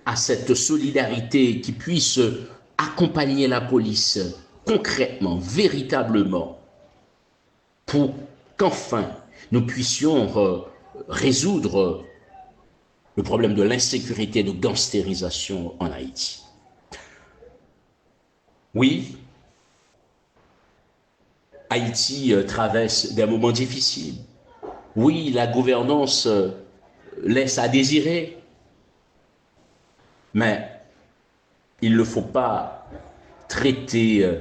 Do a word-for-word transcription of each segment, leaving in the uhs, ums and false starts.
à cette solidarité qui puisse accompagner la police concrètement, véritablement, pour qu'enfin nous puissions euh, résoudre le problème de l'insécurité et de gangstérisation en Haïti. Oui, Haïti euh, traverse des moments difficiles. Oui, la gouvernance euh, laisse à désirer. Mais il ne faut pas traiter euh,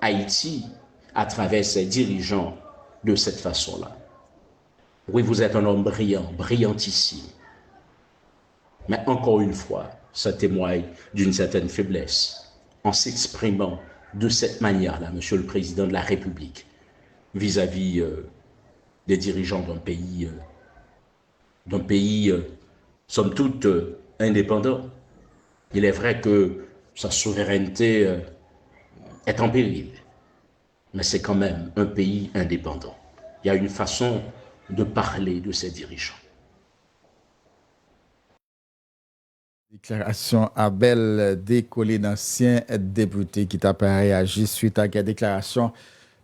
Haïti à travers ses dirigeants de cette façon-là. Oui, vous êtes un homme brillant, brillantissime. Mais encore une fois, ça témoigne d'une certaine faiblesse en s'exprimant de cette manière-là, Monsieur le Président de la République, vis-à-vis euh, des dirigeants d'un pays, euh, d'un pays euh, somme toute euh, indépendant. Il est vrai que sa souveraineté euh, est en péril, mais c'est quand même un pays indépendant. Il y a une façon de parler de ses dirigeants. Deklarasyon Abel Descollines, ansyen depite ki t ap reyaji swit ak deklarasyon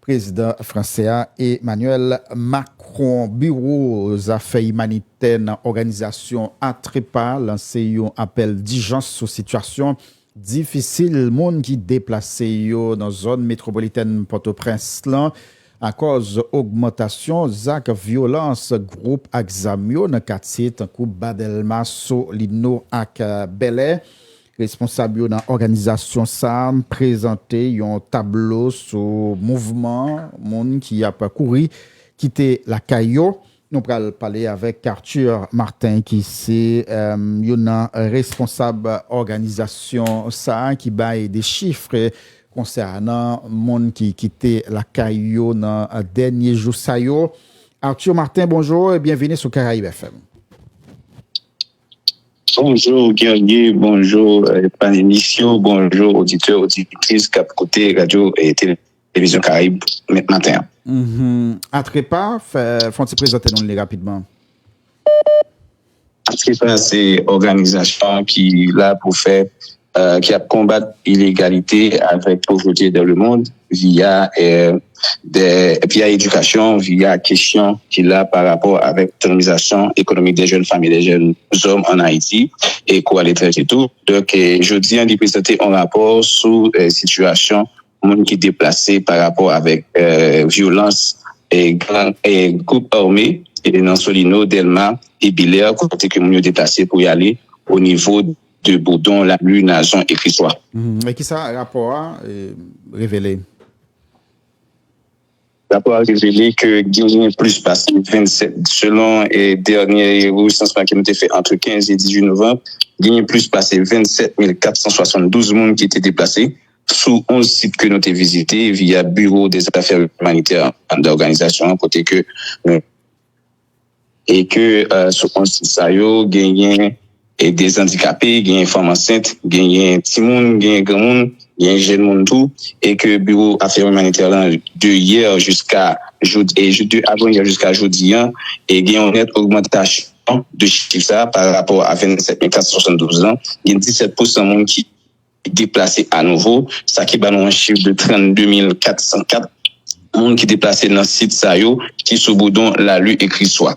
prezidan fransè a, Emmanuel Macron. Biwo zafè imanitè nan òganizasyon Atrepa lanse yon apèl dijans sou sitiyasyon difisil moun ki deplase yo nan zòn metwopolitèn Pòtoprens lan akòz ogmantasyon zak vyolans gwoup ak zam yo nan katye tankou Ba Dèlma, Solino ak Bèlè. Responsab yo nan òganizasyon sa a prezante yon tablo sou mouvman moun ki ap kouri kite lakay yo. Nou pral pale avèk Arthur Martin ki se youn nan responsab òganizasyon sa a ki bay de chif konsènan moun ki kite lakay yo nan dènye jou sa yo. Arthur Martin, bonjou e byenvini sou Karayib F M. Bonjou Guerrier, bonjou panelis yo, bonjou oditè, oditris k ap koute radyo e tele. Televizyon Karayib maten an. Atrepa, fè yon ti prezante nou li rapidman. Atrepa se òganizasyon ki la pou fè ki ap konbat ilegalite avèk povrete dans le monde via de via edikasyon, via kesyon ki la pa rapò avèk otonomizasyon ekonomik de jèn fanm e de jèn zòm an Ayiti e kou aletranje tou. Donk jodi an li prezante yon rapò sou sitiyasyon moun ki deplase pa rapò avèk vyolans gwoup ame nan Solino, Dèlma e Bèlè kote ke moun yo deplase pou y ale o nivo de Boudon, Lali, Nazon e Kriswa. E kisa rapò a revele? Rapò a revele ke genyen plis pase vennsèt, selon dènye resansman ke nou te fè ant kenz e dizuit novanm, genyen plis pase vennsèt mil kat san swasanndouz moun ki te deplase sou onz sit ke nou te vizite via Biwo dè Zafè Imanitè anndan òganizasyon an kote ke nou e ke sou onz sit sa yo genyen de andikape, genyen fanm ansent, genyen timoun, genyen granmoun, genyen jèn moun tou e ke Biwo Afè Imanitè lan de yè jiska jodi e de avan yè jiska jodi an e gen yon nèt ogmantasyon de chif sa pa rapò a vennsèt mil kat san swasanndouz lan, gen disèt pousan moun ki deplase anouvo, sa ki ba nou yon chif de trannde mil kat san kat moun ki deplase nan sit sa yo ki sou Boudon, Lali e Kriswa.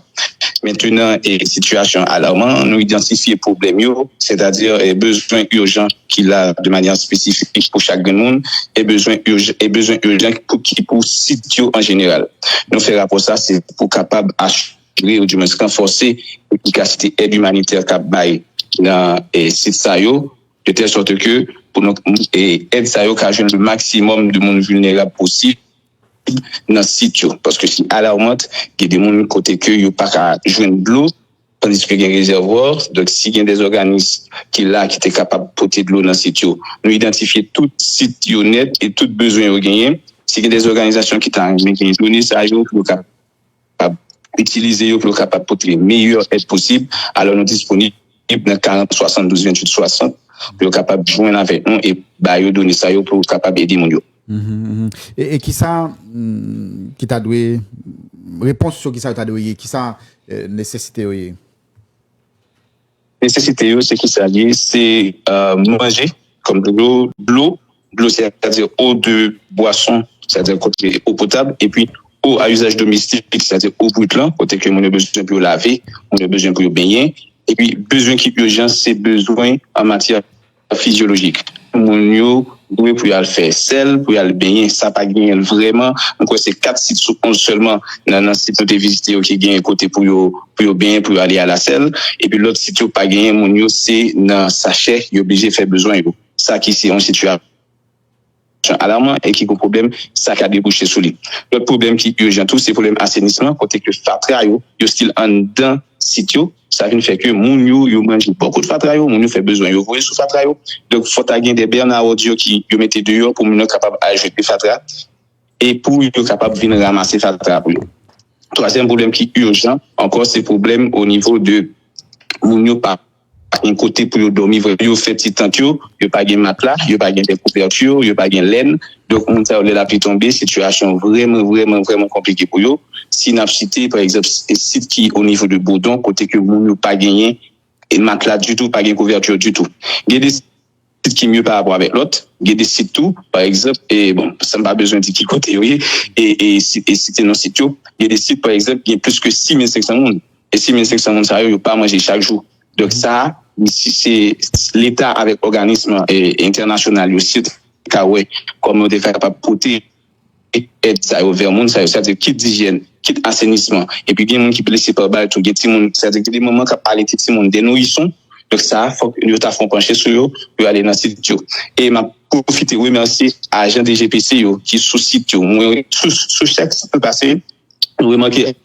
Mentenan, sitiyasyon alaman, nou idantifye pwoblèm yo, sètadi bezwen ijan ki la de manyè espesifik pou chak grenn moun e bezwen ijan pou ki pou sit yo an jeneral. Nou fè rapò sa se pou kapab asire ou dimwens ranfòse efikasite èd imanitè k ap bay nan sit sa yo de tèl sòt ke pou nou èd sa yo ka jwenn le maksimòm de moun vilnerab posib nan sit yo. Paske si alarmant, gen de moun kote ke yo pa ka jwenn dlo tandiske gen rezèvwa. Donk si gen de òganis ki la ki te kapab pote dlo nan sit yo, nou idantifye tout sit yo nèt e tout bezwen yo genyen. Si gen de òganizasyon ki ta renmen gen done sa yo pou yo kapab itilize yo pou yo kapab pote meyè èd posib, alò nou disponib nan karant swasanndouz venntuit swasant pou yo kapab jwenn avèk nou e ba yo done sa yo pou yo kapab ede moun yo. E kisa ki ta dwe, repons yo kisa yo ta dwe ye, kisa nesesite yo ye? Nesesite yo, se ki sa l ye? Se euh, manje, kòm dlo, dlo, dlo, sètadi eau de boisson, sètadi kote eau potable, epi eau à usage domestique, sètadi eau brute lan, kote ke moun yo bezwen pou yo lave, moun yo bezwen pou yo benyen, epi bezwen ki ijan, se bezwen an matyè fizyolojik. Moun yo dwe pou y al fè sèl, pou y al benyen. Sa pa genyen l vrèman. Mwen kwè se kat sit sou onz sèlman nan, nan sit nou te vizite yo ki genyen kote pou yo, pou yo benyen, pou yo ale a lasèl. Epi lòt sit yo pa genyen, moun yo se nan sachè, yo oblije fè bezwen yo. Sa ki se yon sitiyasyon alarman e ki gon pwoblèm sa ka debouche sou li. Lòt pwoblèm ki ijan tou, se pwoblèm asenisman, kote ke fatra yo, yo still anndan sit yo. Sa vin fè ke moun yo, yo manje bò kot fatra yo, moun yo fè bezwen yo voye sou fatra yo. Donk, fò ta gen de bèn a òd yo ki yo mete deyò pou moun yo kapab al jete fatra e pou yo kapab vin ranmase fatra pou yo. Twazyèm pwoblèm ki ijan ankò, se pwoblèm o nivo de moun yo pa gen kote pou yo dòmi vrè. Yo fè ti tant yo, yo pa gen matla, yo pa gen de kouvèti, yo pa gen lèn. Donk, moun sa yo, lè lapli tonbe, sitiyasyon vrèman, vrèman, vrèman konplike pou yo. Si n ap site, pa egzanp, sit ki o nivo de Bodon, kote ke moun yo pa genyen e matla ditou, pa gen kouvèti ditou. Gen de sit ki mye pa rapò avèk lòt, gen de sit tou, pa egzanp, e bon, sa m pa bezwen di ki kote yo ye, e, e, si- e site non sit yo, gen de sit, pa egzanp, gen plis ke sis mil senk san moun. E sis mil senk san moun sa yo, yo pa manje chak jou. Donk sa, si se Leta avèk òganis e, entènasyonal yo, si yo te ka wè kòman yo te kapab pote èd sa yo vè moun sa yo, sètadi kit dijyèn, kit asenisman. Epi gen moun ki blese pa bal tou, gen timoun, sètadi gen de manman k ap alete timoun, de nourison. Donk sa, fòk yo ta fè yon panche sou yo, pou yo ale nan sit yo. E m ap pwofite remèsye ajan D G P C yo ki sou sit yo. Mwen, sou, sou chak sit mwen pase, nou remake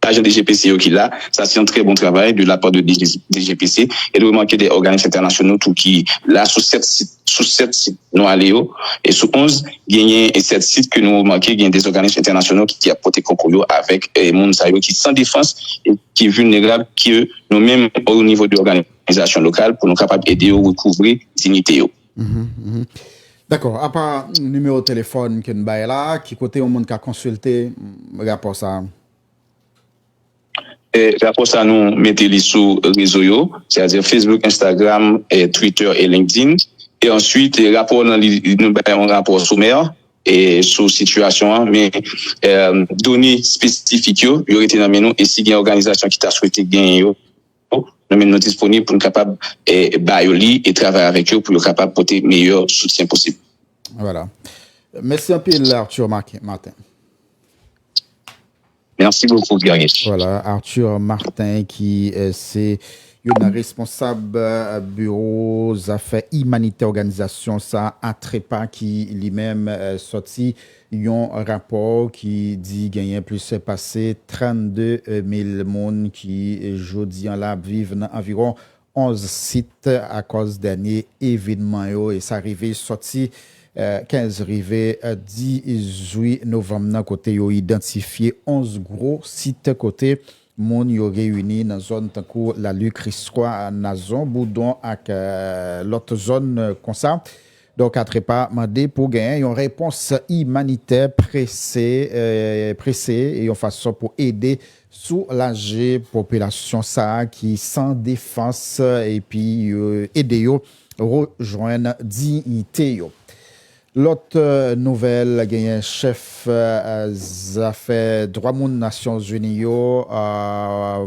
ajan D G P C yo ki la. Sa se yon trè bon travay de la part de D G, D G P C. E nou remake de òganis entènasyonal tou ki la sou sèt sit, sou sèt sit nou ale yo. E sou onz, genyen sèt sit ke nou remake gen de òganis entènasyonal ki ap pote konkou yo avèk eh, moun sa yo ki san defans e ki vilnerab, ke nou menm o nivo de òganizasyon lokal pou nou kapab ede yo rekouvre diyite yo. Dakò. Apa nimewo telefòn ke n bay la, ki kote yon moun ka konsilte mm, rapò sa a? E, rapò sa nou mete li sou rezo yo, sètadi Facebook, Instagram, e, Twitter e LinkedIn. E answit, e, rapò nan li, nou bay yon rapò somè e, sou sitiyasyon an, men e, done espesifik yo, yo rete nan men nou e si gen òganizasyon ki ta swete genyen yo, nou menm nou disponib pou nou kapab e, ba yo li e travay avèk yo pou yo kapab pote meyè soutyen posib. Voilà. Mèsi anpil, Arthur Martin. Merci beaucoup, Guerrier. Voilà, Arthur Martin ki euh, se yon nan responsab euh, biwo zafè imanitè òganizasyon sa atrepa ki li menm euh, sòti yon rapò ki di genyen plis pase trannde mil moun ki jodi an la ap viv nan anviwon onz sit akòz dènye evènman yo e sa rive sòti kenz rive dizuit novanm nan kote yo idantifye onz gwo sit kote moun yo reyini nan zòn tankou Lali, Kriswa, Nazon, Boudon ak lòt zòn konsa. Donk, Atrepa mande pou genyen yon repons imanitè prese, prese e yon fason pou ede soulaje popilasyon sa a ki san defans epi ede yo rejwenn diyite yo. Lòt nouvèl, genyen chèf zafè dwa moun Nasyonzini yo,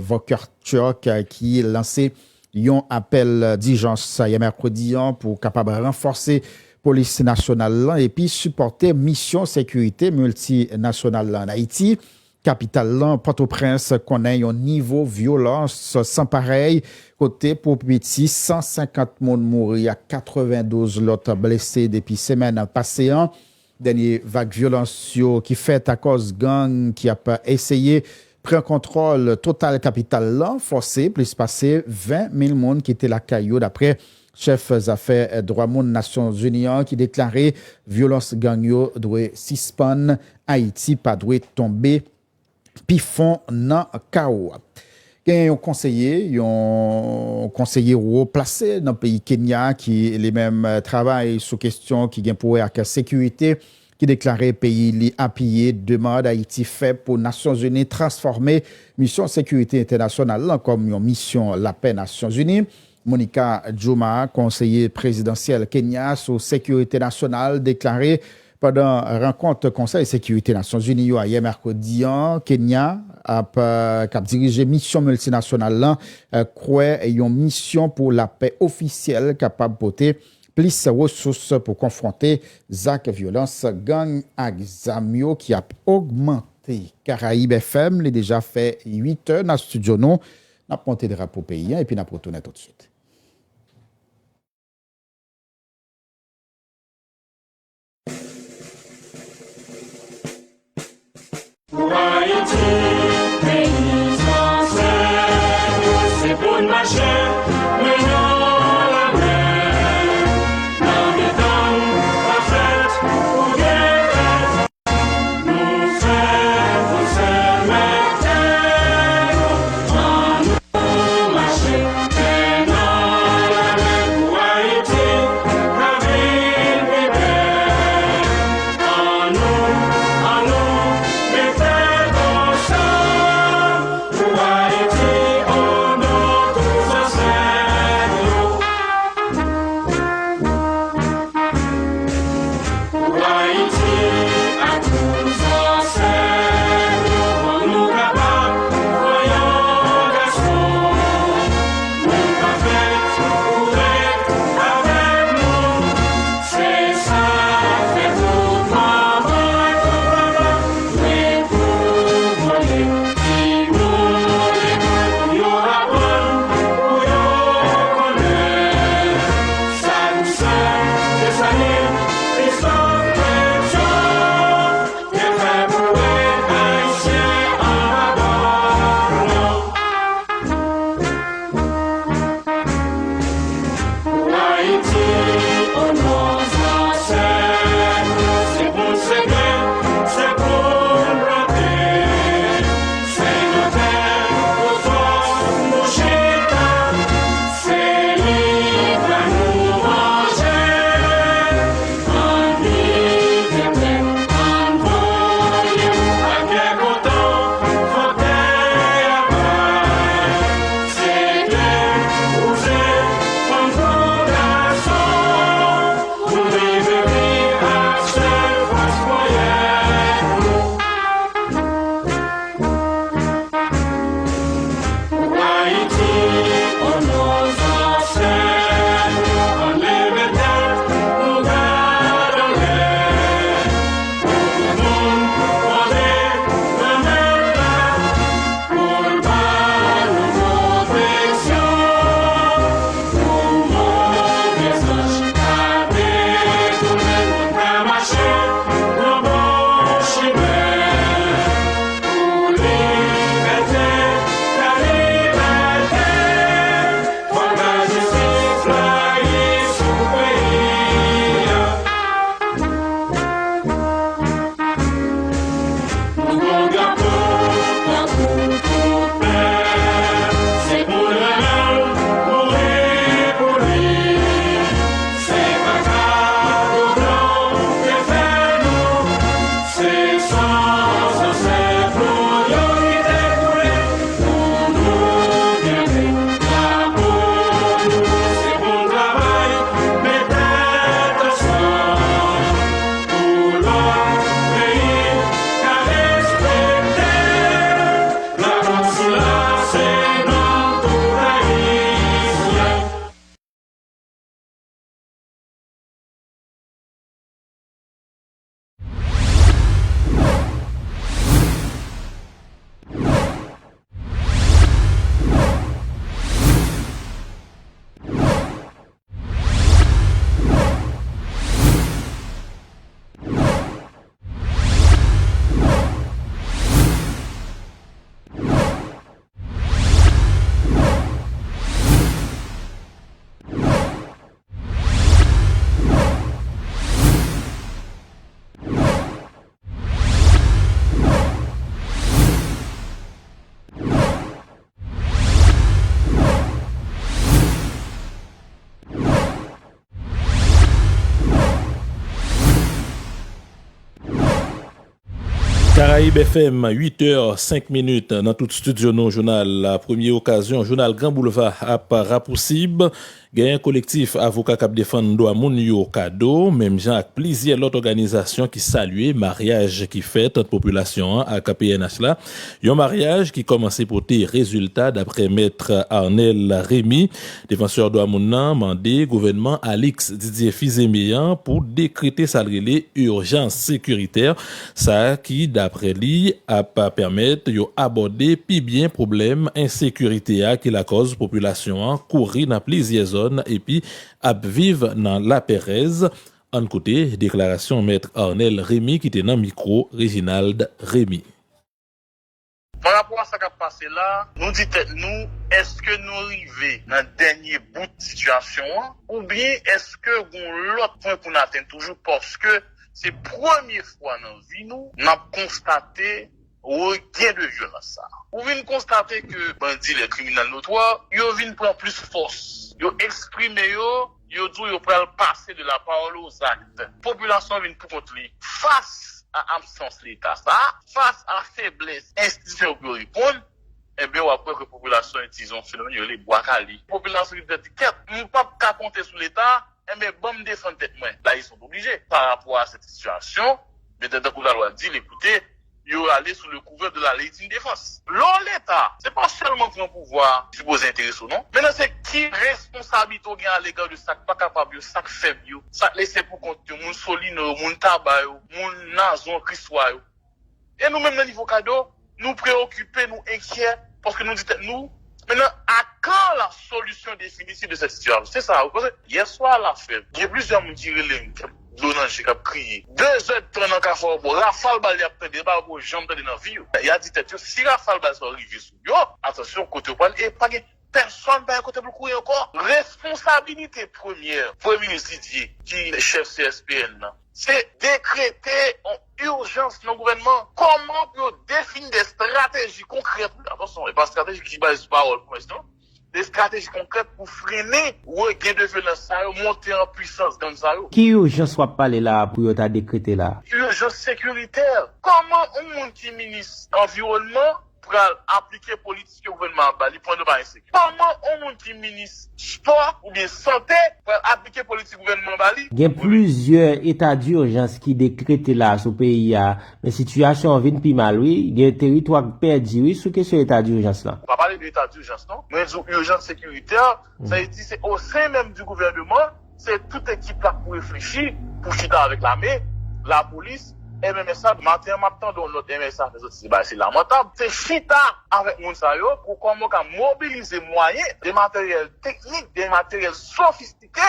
Volker Turk, ki lanse yon apèl dijans yè mèkredi an pou kapab ranfòse polis nasyonal lan epi sipòte misyon sekirite miltinasyonal lan an Ayiti. Kapital lan, Pòtoprens, konnen yon nivo vyolans san parèy kote pou piti san senkant moun mouri ak katrevendouz lòt blese depi semèn pase an. Dènye vag vyolans yo ki fèt akòz gang ki ap eseye pran kontwòl total kapital lan fòse plis pase ven mil moun kite lakay yo, dapre chèf zafè dwa moun Nasyonzini an ki deklare vyolans gang yo dwe sispann, Ayiti pa dwe tonbe pi fon nan kawo a. Gen yon konseye, yon konseye wo plase nan peyi Kenya ki li menm travay sou kesyon ki gen pou wè ak sekirite ki deklare peyi li apiye demann Ayiti fè pou Nasyonzini transfòme misyon sekirite entènasyonal lan kòm yon misyon lapè Nasyonzini. Monica Juma, konseye prezidansyèl Kenya sou sekirite nasyonal, deklare pandan rankont Konsèy Sekirite Nasyonzini yo ayè mèkredi an, Kenya ap, eh, k ap dirije misyon miltinasyonal lan, eh, kwè yon misyon pou lapè ofisyèl kapab pote plis resous pou konfwonte zak vyolans gang ak zam yo ki ap ogmante. Karayib F M, li deja fè uit è nan estidyo nou. N ap monte drapo peyi an epi n ap retounen toutswit. Pou Ayiti, peyi fransè, se pou n mache, men non la men. Nan mitan n pa fèt pou gen pèsonn. Nou fè pou sèl mete nou, ann nou mache, men non Karayib F M, uit è senk minit nan tout estidyo nou. Jounal Premye Okazyon, jounal Gran Boulva ap rapousib. Gen kolektif avoka k ap defann dwa moun yo, kado, menm jan ak plizyè lòt òganizasyon ki salye maryaj ki fèt ant popilasyon an ak P N H la. Yon maryaj ki kòmanse pote rezilta, daprè mèt Arnel Remy. Defansè dwa moun nan mande gouvènman Alix Didier Fils-Aimé an pou dekrete sa l rele ijans sekiritè, sa ki, daprè li, ap pèmèt yo abòde pi byen pwoblèm ensekirite a ki lakòz popilasyon an kouri nan plizyè zòn epi ap viv nan lapèrèz. Ann koute deklarasyon mèt Arnel Remy ki te nan mikwo Reginald Remy. Pa rapò a sa k ap pase la, nou di tèt nou, èske nou rive nan dènye bout sitiyasyon an, oubyen èske gen yon lòt pwen pou n atenn toujou, paske se premye fwa nan vi nou n ap konstate regen de vyolans sa a. Ou vin konstate ke bandi, les criminels notoires, yo vin pran plis fòs. Yo eksprime yo, yo di w yo pral pase de la parole aux actes. Popilasyon an vin pou kont li fas a absans Leta sa a, fas a feblès enstitisyon yo pou yo reponn, ebyen w ap wè ke popilasyon an itilize yon fenomèn yo rele bwa kale. Popilasyon ki di tèt li, kèt, m p ap ka konte sou Leta, enben ban m defann tèt mwen. La ils sont obligés, pa rapò a sèt sitiyasyon, men tankou lalwa di l, ekoute, yo ale sou le couvert de la légitime défense. Lè w Leta, se pa sèlman pran pouvwa a ki sipoze enterese w non. Mentnan se ki responsablite w gen alega de sa k pa kapab yo, sa k fèb yo, sa k lese pou kont yo, moun Solino yo, moun Taba yo, moun Nazon Kriswa yo. E nou menm nan nivo kado, nou preokipe, nou enkyè, paske nou di tèt nou, mentnan, à quand la solution définitive de cette situation? Se sa, ou konprann? Yèswa a la fèb, gen plizyè moun ki rele m, k ap dlo nan je, k ap kriye. De zèdtan nan Kafou Aewopò, rafal bal y ap tande, bagay yo poko janm tande nan vi yo. Y a di tèt yo, si rafal bal sa yo rive sou yo, atansyon, kote yo pral, e pa gen pèsonn pa gen kote pou l kouri ankò. Responsabilite premyè Premye Minis Didier, ki chèf C S P N nan, se dekrete yon ijans nan gouvènman. Kòman pou yo defini de estrateji konkrèt, atansyon, e pa estrateji ki baze sou pawòl, pwomès, non, de estrateji konkrèt pou frennen regen de vyolans sa yo, monte an pwisans gang sa yo. Ki ijans w ap pale la a pou yo ta dekrete la a? Ijans sekiritè. Kòman yon moun ki minis anviwònman pral aplike politik ke gouvènman an ba li pandan pa ensekirite? Kòman yon moun ki minis spò oubyen sante pral aplike politik gouvènman an ba li? Gen plizyè eta dijans ki dekrete la sou peyi a, men sitiyasyon an vin pi mal wi. Gen teritwa k pèdi wi sou kesyon eta dijans lan. Ou pa pale de eta dijans non. Mwen di w ijans sekiritè, sa vle di se o sen menm di gouvèneman, se tout ekip la k pou reflechi, pou chita avèk lame, lapolis, M M S A. Maten an m ap tande yon lòt M S A fè soti, se bagay, se lamantab. Se chita avèk moun sa yo pou kòman w ka mobilize mwayen, de materyèl teknik, de materyèl sofistike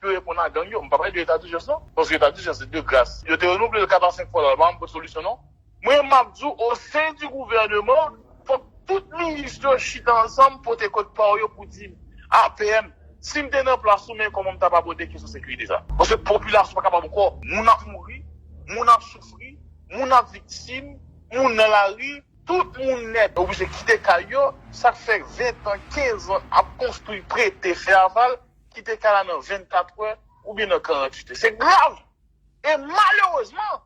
pou yo reponn a gang yo. M pa pale de eta dijans non, paske eta dijans se de gras. Yo te renouvle l kat a senk fwa la, l pa janm pote solisyon non. Mwen m ap di w, o sen di gouvèneman, fòk tout minis yo chita ansanm, pote kòd pa w yo pou di, A P M, si m te nan plas ou, men kòman m t ap abòde kesyon sekirite sa. Paske popilasyon pa kapab ankò. Moun ap mouri, moun ap soufri, moun ap viktim, moun nan lari, tout moun nèt oblije kite kay yo, sa k fè ven tan, kenz an ap konstwi, prete, fè aval, kite kay la nan vennkat è oubyen nan karannwit è. Se grav! E malerezman,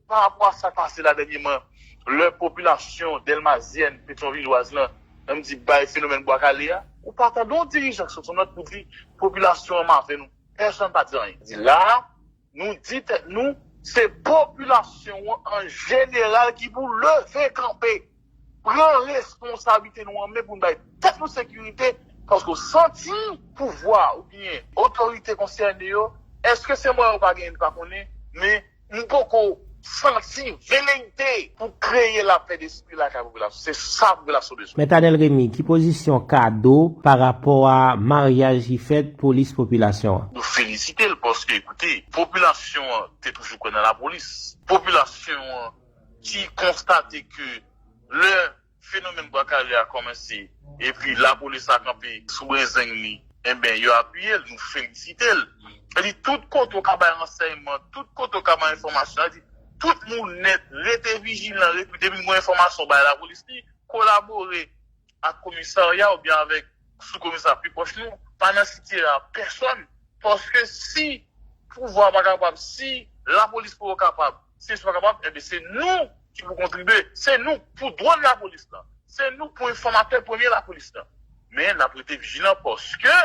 pa rapò a sa k pase la dènyèman, lè popilasyon dèlmazyèn, petyonvilwaz lan, ann di bay fenomèn bwa kale a, ou pa tande yon dirijan k soti yon nòt pou di popilasyon an m avè nou. Pèsonn pa di anyen. Di la a, nou di tèt nou, se popilasyon an an jeneral ki pou leve kanpe. Pran responsablite nou an men pou n bay tèt nou sekirite, paske w santi pouvwa oubyen otorite konsène yo, èske se mwen yo pa genyen n pa konnen, men m poko santi veleyite pou kreye lapè despri lakay popilasyon. Se sa popilasyon bezwen. Mèt Anèl Remy, ki pozisyon Kado pa rapò a maryaj ki fèt polis popilasyon an? Nou felisite l paske, ekoute, popilasyon an te toujou kwè nan lapolis. Popilasyon an ki konstate ke lè fenomèn bwa kale a kòmanse, epi lapolis la kanpe sou brenzeng li, enben, yo apiye l, nou felisite l. Li tout kote w ka bay ransèyman, tout kote w ka bay enfòmasyon, sa di, tout moun nèt, rete vijilan, rete, depi n gen enfòmasyon, bay lapolis li, kolabore ak komisarya oubyen avèk sou komisarya pi pwòch nou, pa nan sitye a pèsonn, paske si pouvwa pa kapab, si lapolis poko kapab, si S P pa kapab, enben se nou ki pou kontribye. Se nou pou dwòn lapolis lan. Se nou pou enfòmatè premye lapolis lan. Men n ap rete vijilan paske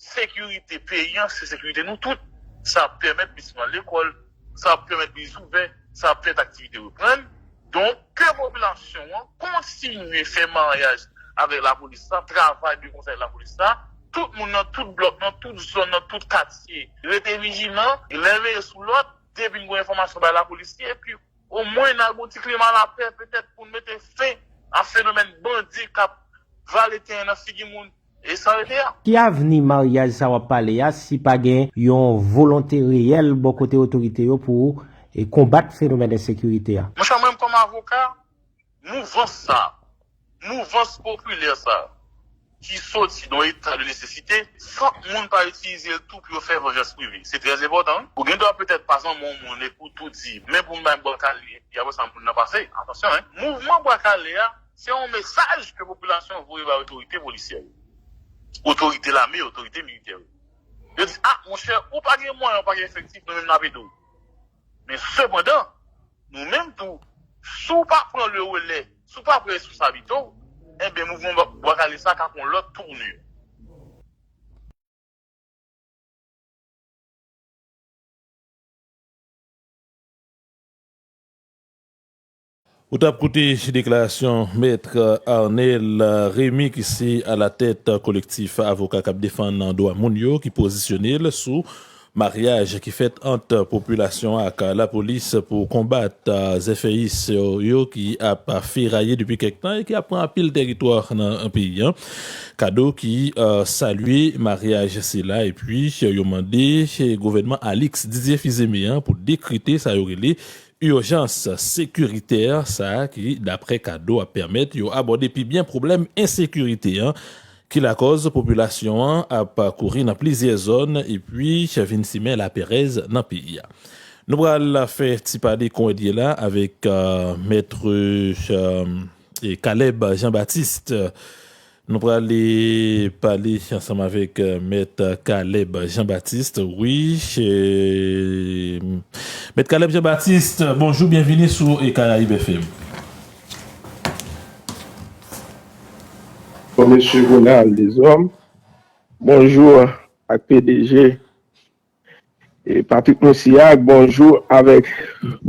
sekirite peyi an, se sekirite nou tout. Sa ap pèmèt pitit mwen al lekòl, sa ap pèmèt biznis ouvè, sa ap pèmèt aktivite reprann. Donk, ke popilasyon an kontinye fè maryaj avèk lapolis la, travay de konsèy lapolis la, tout moun nan tout blòk, nan tout zòn, nan tout katye, rete vijilan, len veye sou lòt, depi n gen enfòmasyon bay lapolis li, epi omwen n a gon ti klima lapè, petèt pou n mete fen a fenomèn bandi k ap vale teren nan figi moun, e san rete a. Ki avni maryaj sa w ap pale a si pa gen yon volonte reyèl bò kote otorite yo pou e, konbat fenomèn ensekirite a? Monchè, mwen menm kòm avoka, mouvans sa, mouvans popilè sa, ki soti nan eta de nesesite, fòk moun pa itilize l tou pou yo fè vanjans prive. Se trè enpòtan, wi. Ou gen dwa petèt pa zanmi yon moun epi w tou di, men pou m bay bwa kale, epi apre sa moun nan pase. Atansyon, en. Mouvman bwa kale a, se yon mesaj ke popilasyon voye bay otorite polisyè yo, otorite lame, otorite militè yo. Yo di, a, monchè, ou pa gen mwayen, ou pa gen efektif, nou menm n ap ede w. Men sepandan, nou menm tou, si w pa pran le relè, si w pa pran responsabilite w, enben, mouvman bwa, bwa kale sa ka pran lòt tournure. Ou t ap koute deklarasyon Mèt Arnel Remy, ki se alatèt kolektif avoka k ap defann dwa moun yo, ki pozisyone l sou maryaj ki fèt ant popilasyon an ak lapolis pou konbat, a, zèfèyis yo ki ap feraye depi kèk tan e ki ap pran anpil tèritwa nan peyi an. Kado ki, a, salye maryaj sila epi yo mande gouvènman Alix Didier Fils-Aimé an pou dekrete sa yo rele ijans sekiritè sa a ki, daprè Kado, ap pèmèt yo abòde pi byen pwoblèm ensekirite an ki lakòz popilasyon an ap kouri nan plizyè zòn epi vin simen laperèz nan peyi a. Nou pral fè ti pale konwèdye la avèk, euh, mèt, euh, e Caleb Jean-Baptiste. Nou prale pale ansanm avèk, euh, mèt Caleb Jean-Baptiste. Wi, e, mèt Caleb Jean-Baptiste, bonjou, byenvini sou, e, Caraïbes F M. Bon, mesye Ronald Deshommes, bonjou ak P D G. E Patrick Moussiac, bonjou avèk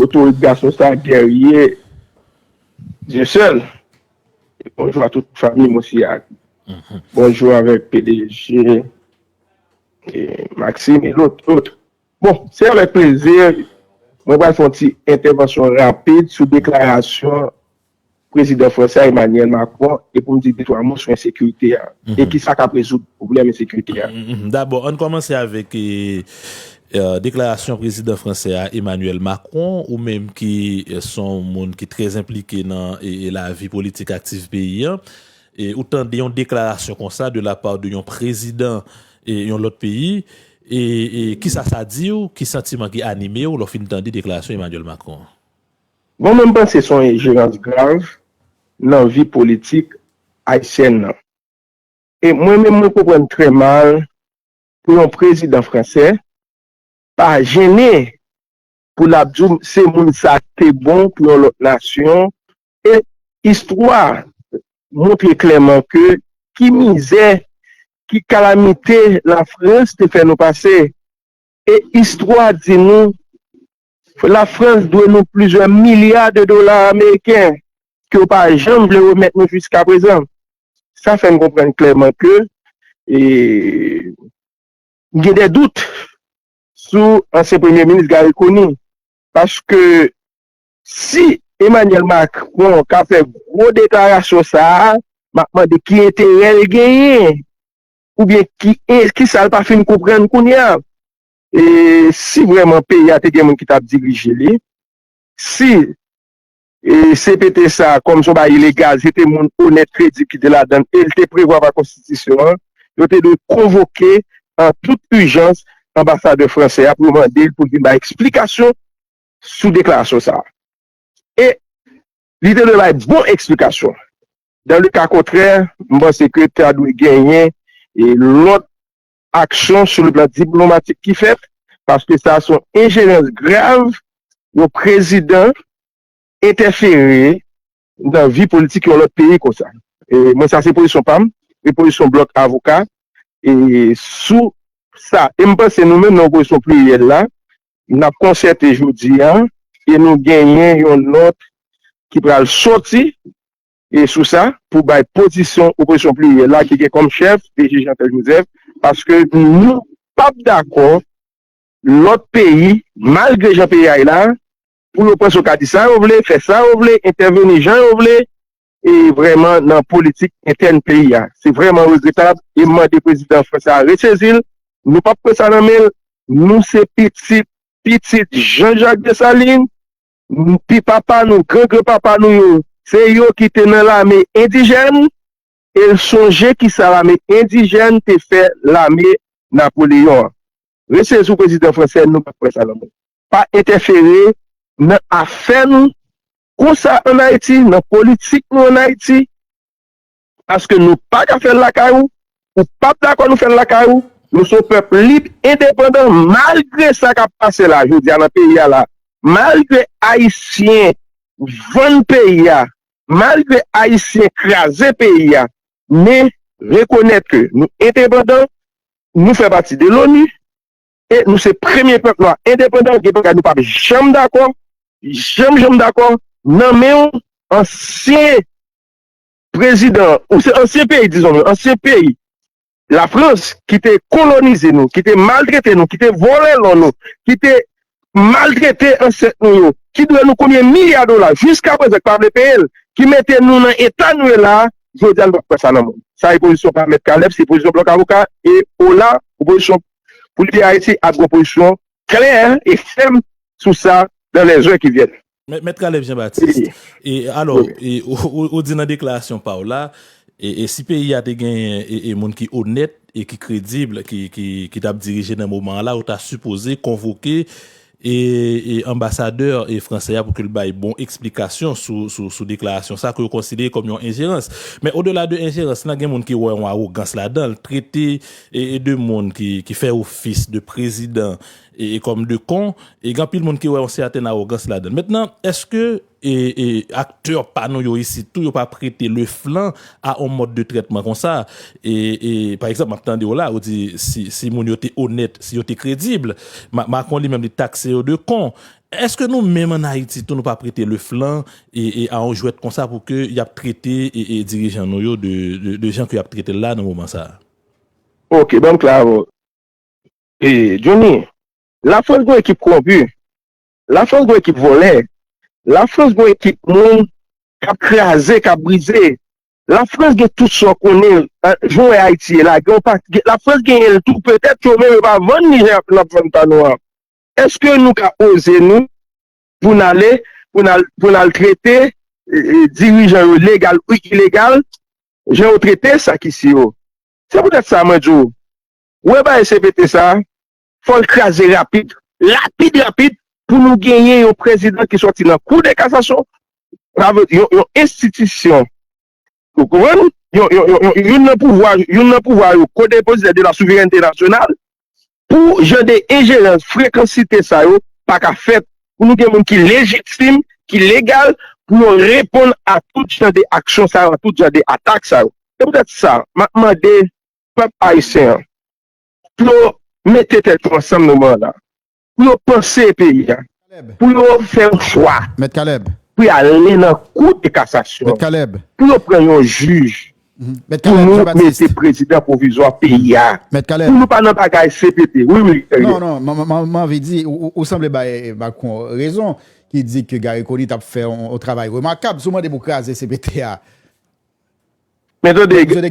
otorit gason sa, Guerrier Dieuseul. E bonjou a tout fanmi Moussiac. Mhm. Bonjou avèk P D G, e Maxime e lòt, lòt. Bon, se avèk plezi, mwen pral fè yon ti entèvansyon rapid sou deklarasyon prezidan fransè a, Emmanuel Macron, e pou m di de twa mo sou ensekirite a, e kisa k ap rezoud pwoblèm ensekirite a. Mhm. Dabò, ann kòmanse avèk, e, e, deklarasyon prezidan fransè a, Emmanuel Macron, ou menm ki, e, se yon moun ki trè enplike nan, e, e, lavi politik aktif peyi a, e, ou tande yon deklarasyon konsa de la part de yon prezidan, e, yon lòt peyi, e, e, kisa sa di w, ki santiman ki anime w lè w fin tande deklarasyon Emmanuel Macron an? Bon, mwen, m panse se yon enjerans grav nan vi politik ayisyèn nan. E mwen menm, mwen konprann trè mal pou yon prezidan fransè pa jennen pou l ap di w se moun sa k te bon pou yon lòt nasyon. E istwa montre klèman ke ki mizè, ki kalamite Lafrans te fè nou pase. E istwa di nou, Lafrans dwe nou plizyè milya de dola ameriken ke yo pa janm vle remèt nou jiskaprezan. Sa fè n konprann klèman ke, e, gen de dout sou ansyen premye minis Garry Conille. Paske si Emmanuel Macron ka fè gwo deklarasyon sa a, m ap mande ki enterè l genyen, oubyen ki, e, kisa l pa fin konprann kounye a. E si vrèman peyi a te gen moun ki t ap dirije li, si, e, C P T sa a, kòm se yon bagay ilegal, se te moun onèt, kredib ki te ladan l, e l te prevwa pa konstitisyon an, yo te dwe konvoke an tout ijans anbasadè fransè a pou yo mande l pou l vin bay eksplikasyon sou deklarasyon sa a. E li te dwe bay bon eksplikasyon. Dans le cas contraire, m panse ke ta dwe genyen, e, lòt aksyon sou le plan diplomatik ki fèt, paske sa se yon enjerans grav yon prezidan entèfere nan vi politik yon lòt peyi konsa. E mwen, sa se pozisyon pa m, e pozisyon Blòk Avoka, e sou sa. E m panse nou menm nan opozisyon pliryèl la, n ap konsète jodi a, e nou genyen yon nòt ki pral sòti, e sou sa, pou bay pozisyon opozisyon pliryèl la, ki gen kòm chèf D G Jean Pierre Joseph, paske nou p ap dakò lòt peyi, malgre jan peyi a ye la, pou yo panse yo ka di sa yo vle, fè sa yo vle, entèveni jan yo vle, e vrèman nan politik entèn peyi a. Se vrèman regretab, e m mande prezidan fransè a resezi l, nou p ap pran sa nan men l, nou se pitit, pitit Jean Jacques Dessalines, pi papa nou, gran gran papa nou yo, se yo ki te nan lame endijèn, e l sonje kisa lame endijèn te fè lame Napoleyon an. Resezi w prezidan fransè, nou p ap pran sa nan men l. Pa entèfere nan afè nou konsa ann Ayiti, nan politik nou ann Ayiti, paske nou pa ka fè l lakay ou, ou p ap dakò nou fè l lakay ou, nou se yon pèp lib, endepandan, malgre sa k ap pase la, jodi a nan peyi a la, malgre Ayisyen vann peyi a, malgre Ayisyen kraze peyi a, men rekonèt ke nou endepandan, nou fè pati de l'ONU, e nou se premye pèp nwa endepandan, gen bagay nou p ap janm dakò, janm, janm dakò, nan men yon ansyen prezidan, ou se ansyen peyi, dizon, ansyen peyi, Lafrans, ki te kolonize nou, ki te maltrete nou, ki te vòlè lò nou, ki te maltrete ansèt nou yo, ki dwe nou konbyen milya dola, jiska prezan, ki pa vle peye l, ki mete nou nan eta nou ye la a, jodi a nou p ap pran sa nan men w. Sa e pozisyon pa Mèt Caleb, se pozisyon Blòk Avoka, e Ola, opozisyon pou Lide Ayiti ap gen yon pozisyon klè e fèm sou sa dans les heures qui viennent. Mèt, Mèt Caleb Jean Baptiste, e alò, e, ou, ou, ou di nan deklarasyon pa w la, e, e si peyi a te genyen e, e moun ki onèt e ki kredib, ki, ki, ki t ap dirije nan moman an la, ou ta sipoze konvoke e, e anbasadè e fransè a pou ke l bay bon eksplikasyon sou, sou, sou deklarasyon sa ke yo konsidere kòm yon enjerans. Men odela de enjerans lan, gen moun ki wè yon awogans ladan l, trete e, e de moun ki, ki fè ofis de prezidan e, e kòm de kon, e gen anpil moun ki wè yon sètèn awogans ladan l. Mentnan, èske e, e aktè pa nou yo isit tou, yo pa prete le flan a yon mòd de trètman konsa? E, e pa egzanp, m ap tande w la, ou di si, si moun yo te onèt, si yo te kredib, Ma-, Macron li menm li takse yo de kon. Èske nou menm ann Ayiti tou, nou pa prete le flan e, e a yon jwèt konsa pou ke y ap trete e, e dirijan nou yo de, de, de jan ke y ap trete l la nan moman sa a? Ok, ban m klè avè w. E, Johnny, Lafrans gen yon ekip kowonpi. Lafrans gen yon ekip vòlè. Lafrans gen yon ekip moun k ap kraze, k ap brize. Lafrans gen tout sa w konnen, a, jan w wè Ayiti ye la, gen yon pa, gen, Lafrans genyen l tou, petèt yo menm yo pa vann li jan y ap, n ap vann pa nou an. Èske nou ka oze nou pou n ale, pou n al, pou n al trete, e, e, dirijan yo legal ou ilegal, jan yo trete sa ki si yo? Se poutèt sa mwen di w, wè bagay C P T sa, fò l kraze rapid, rapid, rapid, pou nou genyen yon prezidan ki sòti nan Kou de Kasasyon, sa vle di yon, yon enstitisyon, ou konprann? Yon, yon, yon, yon, youn nan pouvwa, youn nan pouvwa yo, Cour des Présidents de la Souveraineté Nationale, pou jan de enjerans, frekansite sa yo pa ka fèt, pou nou gen moun ki lejitim, ki legal, pou yo reponn a tout jan de aksyon sa yo, a tout jan de atak sa yo. Se poutèt sa, m ap mande pèp ayisyen an, pou yo mete tèt yo ansanm nan moman la, pou yo panse peyi a, pou yo fè yon chwa, pou yo ale nan Kou de Kasasyon, pou yo pran yon jij, pou nou mete prezidan pwovizwa peyi a, pou nou pa nan bagay C P T. Wi, wi, non, non, m anvi di, ou, ou sanble bay Macron rezon, ki di ke Garry Conille t ap fè yon travay remakab. Si w mande pou kraze C P T a, Men tande, tande,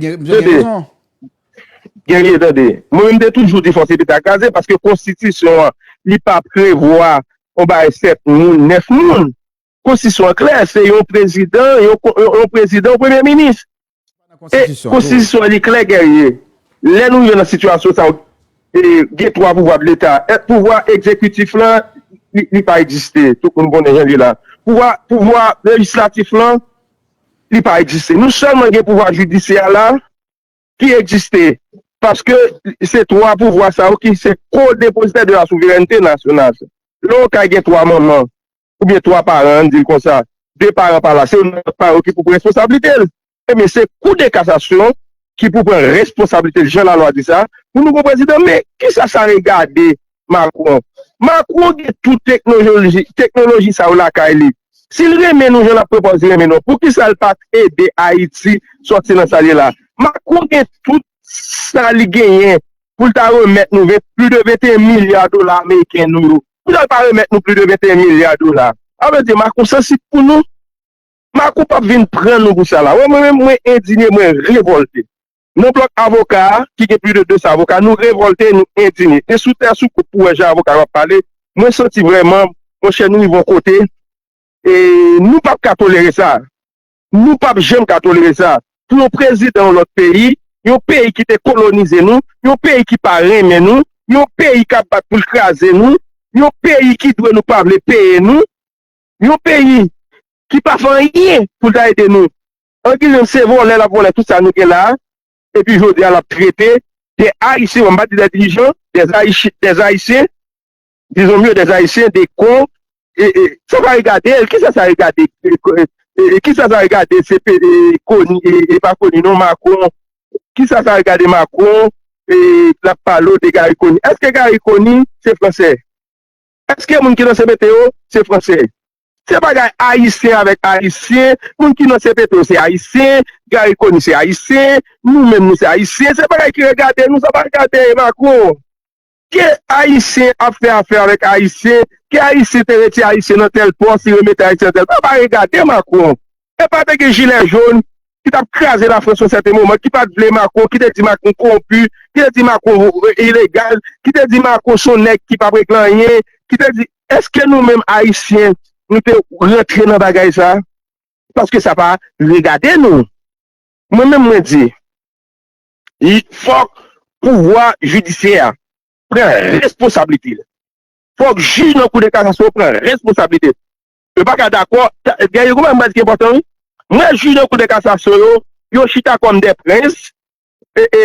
Guerrier, tande. Mwen menm m te toujou di fò C P T a kraze, paske konstitisyon an, li pa prevwa yon bagay sèt moun, nèf moun. Konstitisyon an klè, se yon prezidan, yon, yon, yon prezidan, yon premye minis. E konstitisyon an, li klè, Guerrier. Lè nou rive nan sitiyasyon sa, e, gen twa pouvwa de Leta. E, pouvwa egzekitif lan, li, li pa egziste. Tout moun konnen jan l ye la. Pouvwa, pouvwa lejislatif lan, li pa egziste. Nou sèlman gen pouvwa jidisyè la ki egziste. Paske se twa pouvwa sa yo ki se co-dépositaires de la souveraineté nationale. Lè yon kay gen twa manman, oubyen twa paran, ann di l konsa, de paran pa la, se youn nan paran ki pou pran responsablite l. Ebyen, se Kou de Kasasyon ki pou pran responsablite l, jan lalwa di sa, pou nou gon prezidan. Men, kisa sa regade Macron? Macron gen tout teknoloji, teknoloji sa yo lakay li. Si l renmen nou, jan l ap prepare renmen nou, poukisa l pa t ede Ayiti sòti nan sa l ye la? Macron gen tout sa li genyen pou l ta remèt nou ven-, plis de venteyen milya dola ameriken nou yo. Poukisa l pa remèt nou plis de venteyen milya dola? Sa vle di Macron sansib pou nou. Macron p ap vin pran nou pou sa la. Wè, mwen menm, mwen endinye, mwen revòlte. Nan blòk avoka a, ki gen plis de de san avoka, nou revòlte, nou endinye. E sou tè, sou kout pou wè jan avoka yo ap pale, mwen santi vrèman, monchè, nou rive yon kote, e nou p ap ka tolere sa. Nou p ap janm ka tolere sa. Pou yon prezidan yon lòt peyi, yon peyi ki te kolonize nou, yon peyi ki pa renmen nou, yon peyi k ap bat pou l kraze nou, yon peyi ki dwe nou pa vle peye nou, yon peyi ki pa fè anyen pou l ta ede nou. An Gizan se vòlè l ap vòlè tout sa nou gen la a, epi jodi a l ap trete de Ayisyen, bon, m pa di de dirijan, de Ayichi-, de Ayisyen, dizon mye, de Ayisyen, de kon, e, e, sa pa regade l, kisa sa regade, e, e, e, kisa sa regade, se pe-, e, Koni, e, e pa Koni, non, Macron, kisa sa regade Macron, e, l ap pale w de Garry Conille. Èske Garry Conille se fransè? Èske moun ki nan C P T yo se fransè? Se bagay ayisyen avèk ayisyen, moun ki nan C P T yo se ayisyen, Garry Conille se ayisyen, nou menm nou se ayisyen, se bagay ki regade nou, sa pa regade Macron. Ke ayisyen ap fè afè avèk ayisyen, ke ayisyen te retire ayisyen nan tèl pòs, li remete ayisyen nan tèl pòs, sa pa regade Macron. E pa te gen jilè jòn ki t ap kraze Lafrans yon sèten moman, ki pa t vle Macron, ki te di Macron kowonpi, ki te di Macron, e, ilegal, ki te di Macron se yon nèg ki p ap regle anyen, ki te di, èske nou menm Ayisyen, nou te rantre nan bagay sa? Paske sa pa regade nou. Mwen menm, mwen di, li, fòk pouvwa jidisyè a pran responsablite l. Fòk jij nan Kou de Kasasyon pran responsablite l. Yo pa ka dakò, ta-, gen yon bagay ki enpòtan, wi. Mwen, jij nan Kou de Kasasyon yo, yo chita kòm de prens, e, e,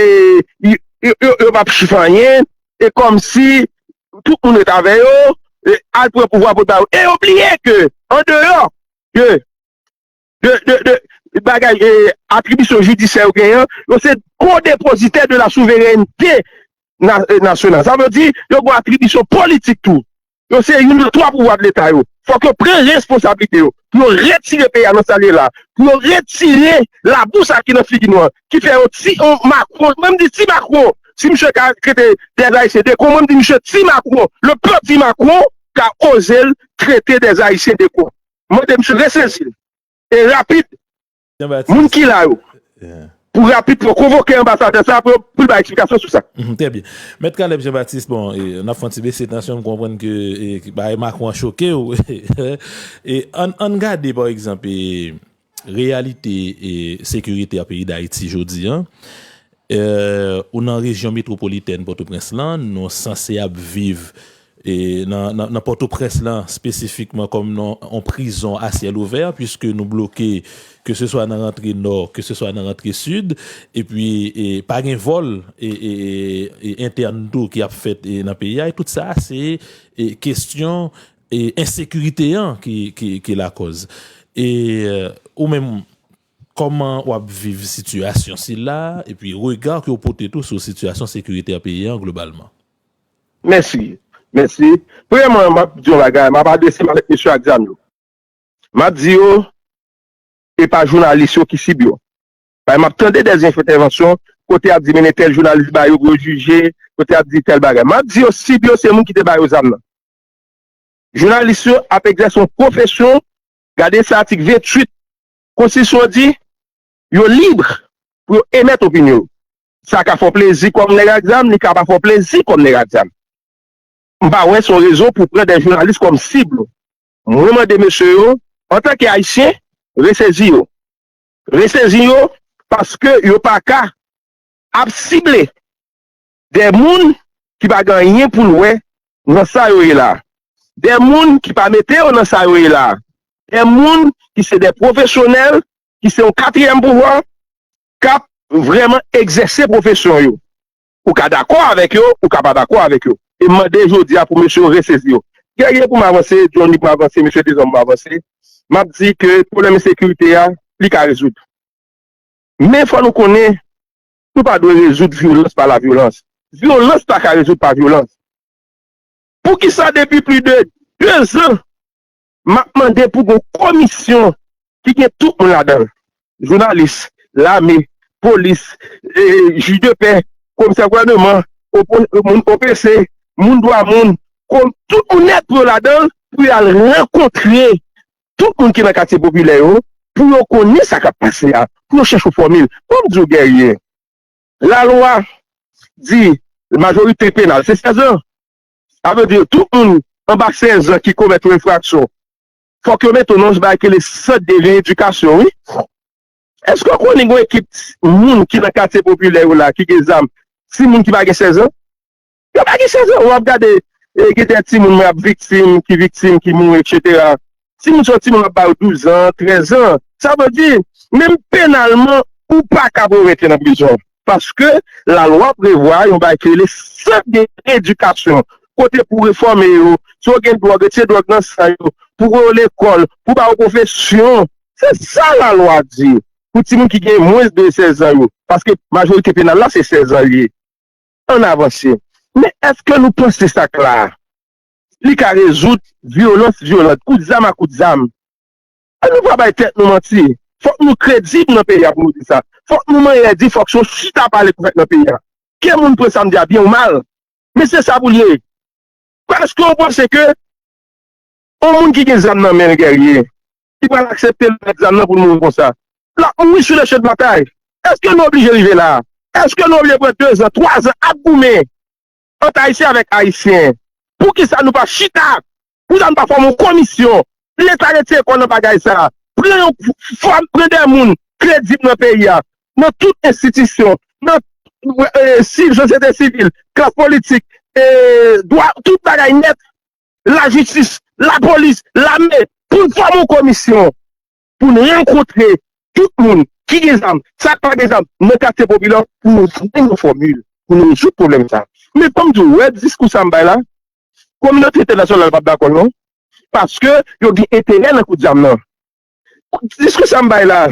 yo, yo, yo, yo p ap chif anyen, e kòmsi tout moun ret avè yo, e al pran pouvwa pou ba yo. E yo bliye ke, an deyò de, de, de, de bagay, e, atribisyon jidisyè yo genyen, yo se ko-depozitè de la souverènte na-, e, nasyonal. Sa vle di, yo gen atribisyon politik tou. Yo se youn nan twa pouvwa de Leta yo. Fòk yo pran responsablite yo. Pou yo retire peyi a nan sa l ye la. Pou yo retire labou sa ki nan figi nou an. Ki fè yo ti, on, Macron, mwen m di ti Macron. Si misye ka trete dèzayisyen de kon, mwen m di misye ti Macron. Le petit Macron ka oze l trete dèzayisyen de kon. Mwen mande misye resezi l. E rapid. Moun ki la yo. Pou rapid, pou konvoke anbasadè sa, pou, pou l bay eksplikasyon sou sa. Mhm, trè byen. Mèt Caleb Jean Baptiste, bon, e, n ap fè yon ti bese tansyon, m konprann ke, e, bagay Macron an choke w. E, ann, ann gade, pa egzanp, e, reyalite, e, sekirite a peyi Dayiti jodi a. E, ou nan rejyon metwopolitèn Pòtoprens lan, nou sanse ap viv e, nan, nan, nan Pòtoprens lan, espesifikman kòm nan yon prizon a syèl ouvè, piske nou bloke, keseswa nan rantre nò, keseswa nan rantre sid, epi, e, pa gen vòl, e, e, e, e, entèn tou ki ap fèt, e, nan peyi a, e tout sa, se, e, kesyon, e, ensekirite an ki, ki, ki lakòz. E, e, ou menm, kòman w ap viv sitiyasyon sila, epi rega ke w pote tou sou sitiyasyon sekirite a peyi an globalman? Mèsi. Mèsi. Premyèman, m ap di yon bagay, m ap adrese m avèk mesye ak zam yo. M ap di yo, e pa jounalis yo ki sib yo. Paske m ap tande dèz entèvansyon, kote y ap di, men tèl jounalis ba yo gwo jije, kote y ap di tèl bagay. M ap di yo, sib yo, se moun ki te ba yo zam nan. Jounalis yo ap egzèse yon pwofesyon, gade sa atik venntuit Konstitisyon an di, yo lib pou yo emèt opinyon yo. Sa ka fè w plezi kòm nèg ak zam, li ka pa fè w plezi kòm nèg ak zam. M pa wè se yon rezon pou pran de jounalis kòm sib. Mwen mande mesye yo, antanke Ayisyen, resezi yo. Resezi yo paske yo pa ka ap sible de moun ki pa gen anyen pou l wè nan sa yo ye la. De moun ki pa mete yo nan sa yo ye la. De moun ki se de pwofesyonèl, ki se yon katriyèm pouvwa, k ap vrèman egzèse pwofesyon yo. Ou ka dakò avèk yo, ou ka pa dakò avèk yo. E m mande jodi a pou mesye yo resezi yo. Guerrier pou m avanse, Johnny pou m avanse, mesye Dezòm pou m avanse. m ap di ke pwoblèm ensekirite a, li ka rezoud. Men fò nou konnen, nou pa dwe rezoud vyolans pa lavyolans. Vyolans pa ka rezoud pa vyolans. Poukisa depi plis de de zan, m ap mande pou gon komisyon ki gen tout moun ladan l? Jounalis, lame, polis, e, jij de pè, komisè gouvènman, opo- moun O P C, moun dwa moun, kon- tout moun nèt pou yo ladan l, pou y al rankontre tout moun ki nan katye popilè yo, pou yo konnen sa k ap pase a, pou yo chèche yon fòmil. Ban m di w, Guerrier, lalwa di majorite penal se sèz an. Sa vle di, tout moun anba sèz an ki komèt yon enfraksyon, fòk yo mete w nan yon bagay ki rele sant de reyedikasyon, wi. Èske w konnen gen yon ekip moun ki nan katye popilè yo la, ki gen zam, timoun ki pa gen sèz an? Yo pa gen sèz an. W ap gade, e, gen de timoun mwen ap viktim, ki viktim, ki mouri, etsetera. Timoun se yon timoun ap ba yo douz an, trèz an. Sa vle di, menm penalman, ou pa ka pou yo mete nan prizon. Paske lalwa prevwa yon bagay ki rele sant de edikasyon, kote pou refòme yo, si yo gen dwòg, retire dwòg nan san yo, pou voye yo lekòl, pou ba yo pwofesyon. Se sa lalwa di pou timoun ki gen mwens de sèz an yo. Paske majorite penal la, se sèz an li ye. Ann avanse. Men èske nou panse sa k la a, li ka rezoud vyolans vyolan, kout zam a kout zam? An nou pa bay tèt nou manti. Fòk nou kredib nan peyi a pou nou di sa. Fòk nou manyè di, fòk se yon chita pale k fèt nan peyi a. Ke moun pran sa m di a byen ou mal. Men se sa pou l ye. Èske w panse ke yon moun ki gen zam nan men l, Guerrier, ki pral aksepte l met zam nan pou l mouri konsa? L ap mouri sou le chan de batay. Èske nou oblije rive la a? Èske nou oblije pran de zan, twa zan ap goumen ant Ayisyen avèk Ayisyen? Poukisa nou pa chita? Poukisa nou pa fòme yon komisyon? Leta retire kò l nan bagay sa a. Pran yon fòm, pran de moun kredib nan peyi a, nan tout enstitisyon, nan, e, si- sosyete sivil, klas politik, e, dwa, tout bagay nèt, lajistis, lapolis, lame, pou n fòme yon komisyon, pou n rankontre tout moun ki gen zam, sa k pa gen zam, nan katye popilè, pou nou jwenn yon fòmil, pou nou rezoud pwoblèm sa a. Men ban m di w, wè diskou sa m bay la, kominote entènasyonal p ap dakò l non, paske yo gen enterè nan kout zam nan. Diskou sa m bay la,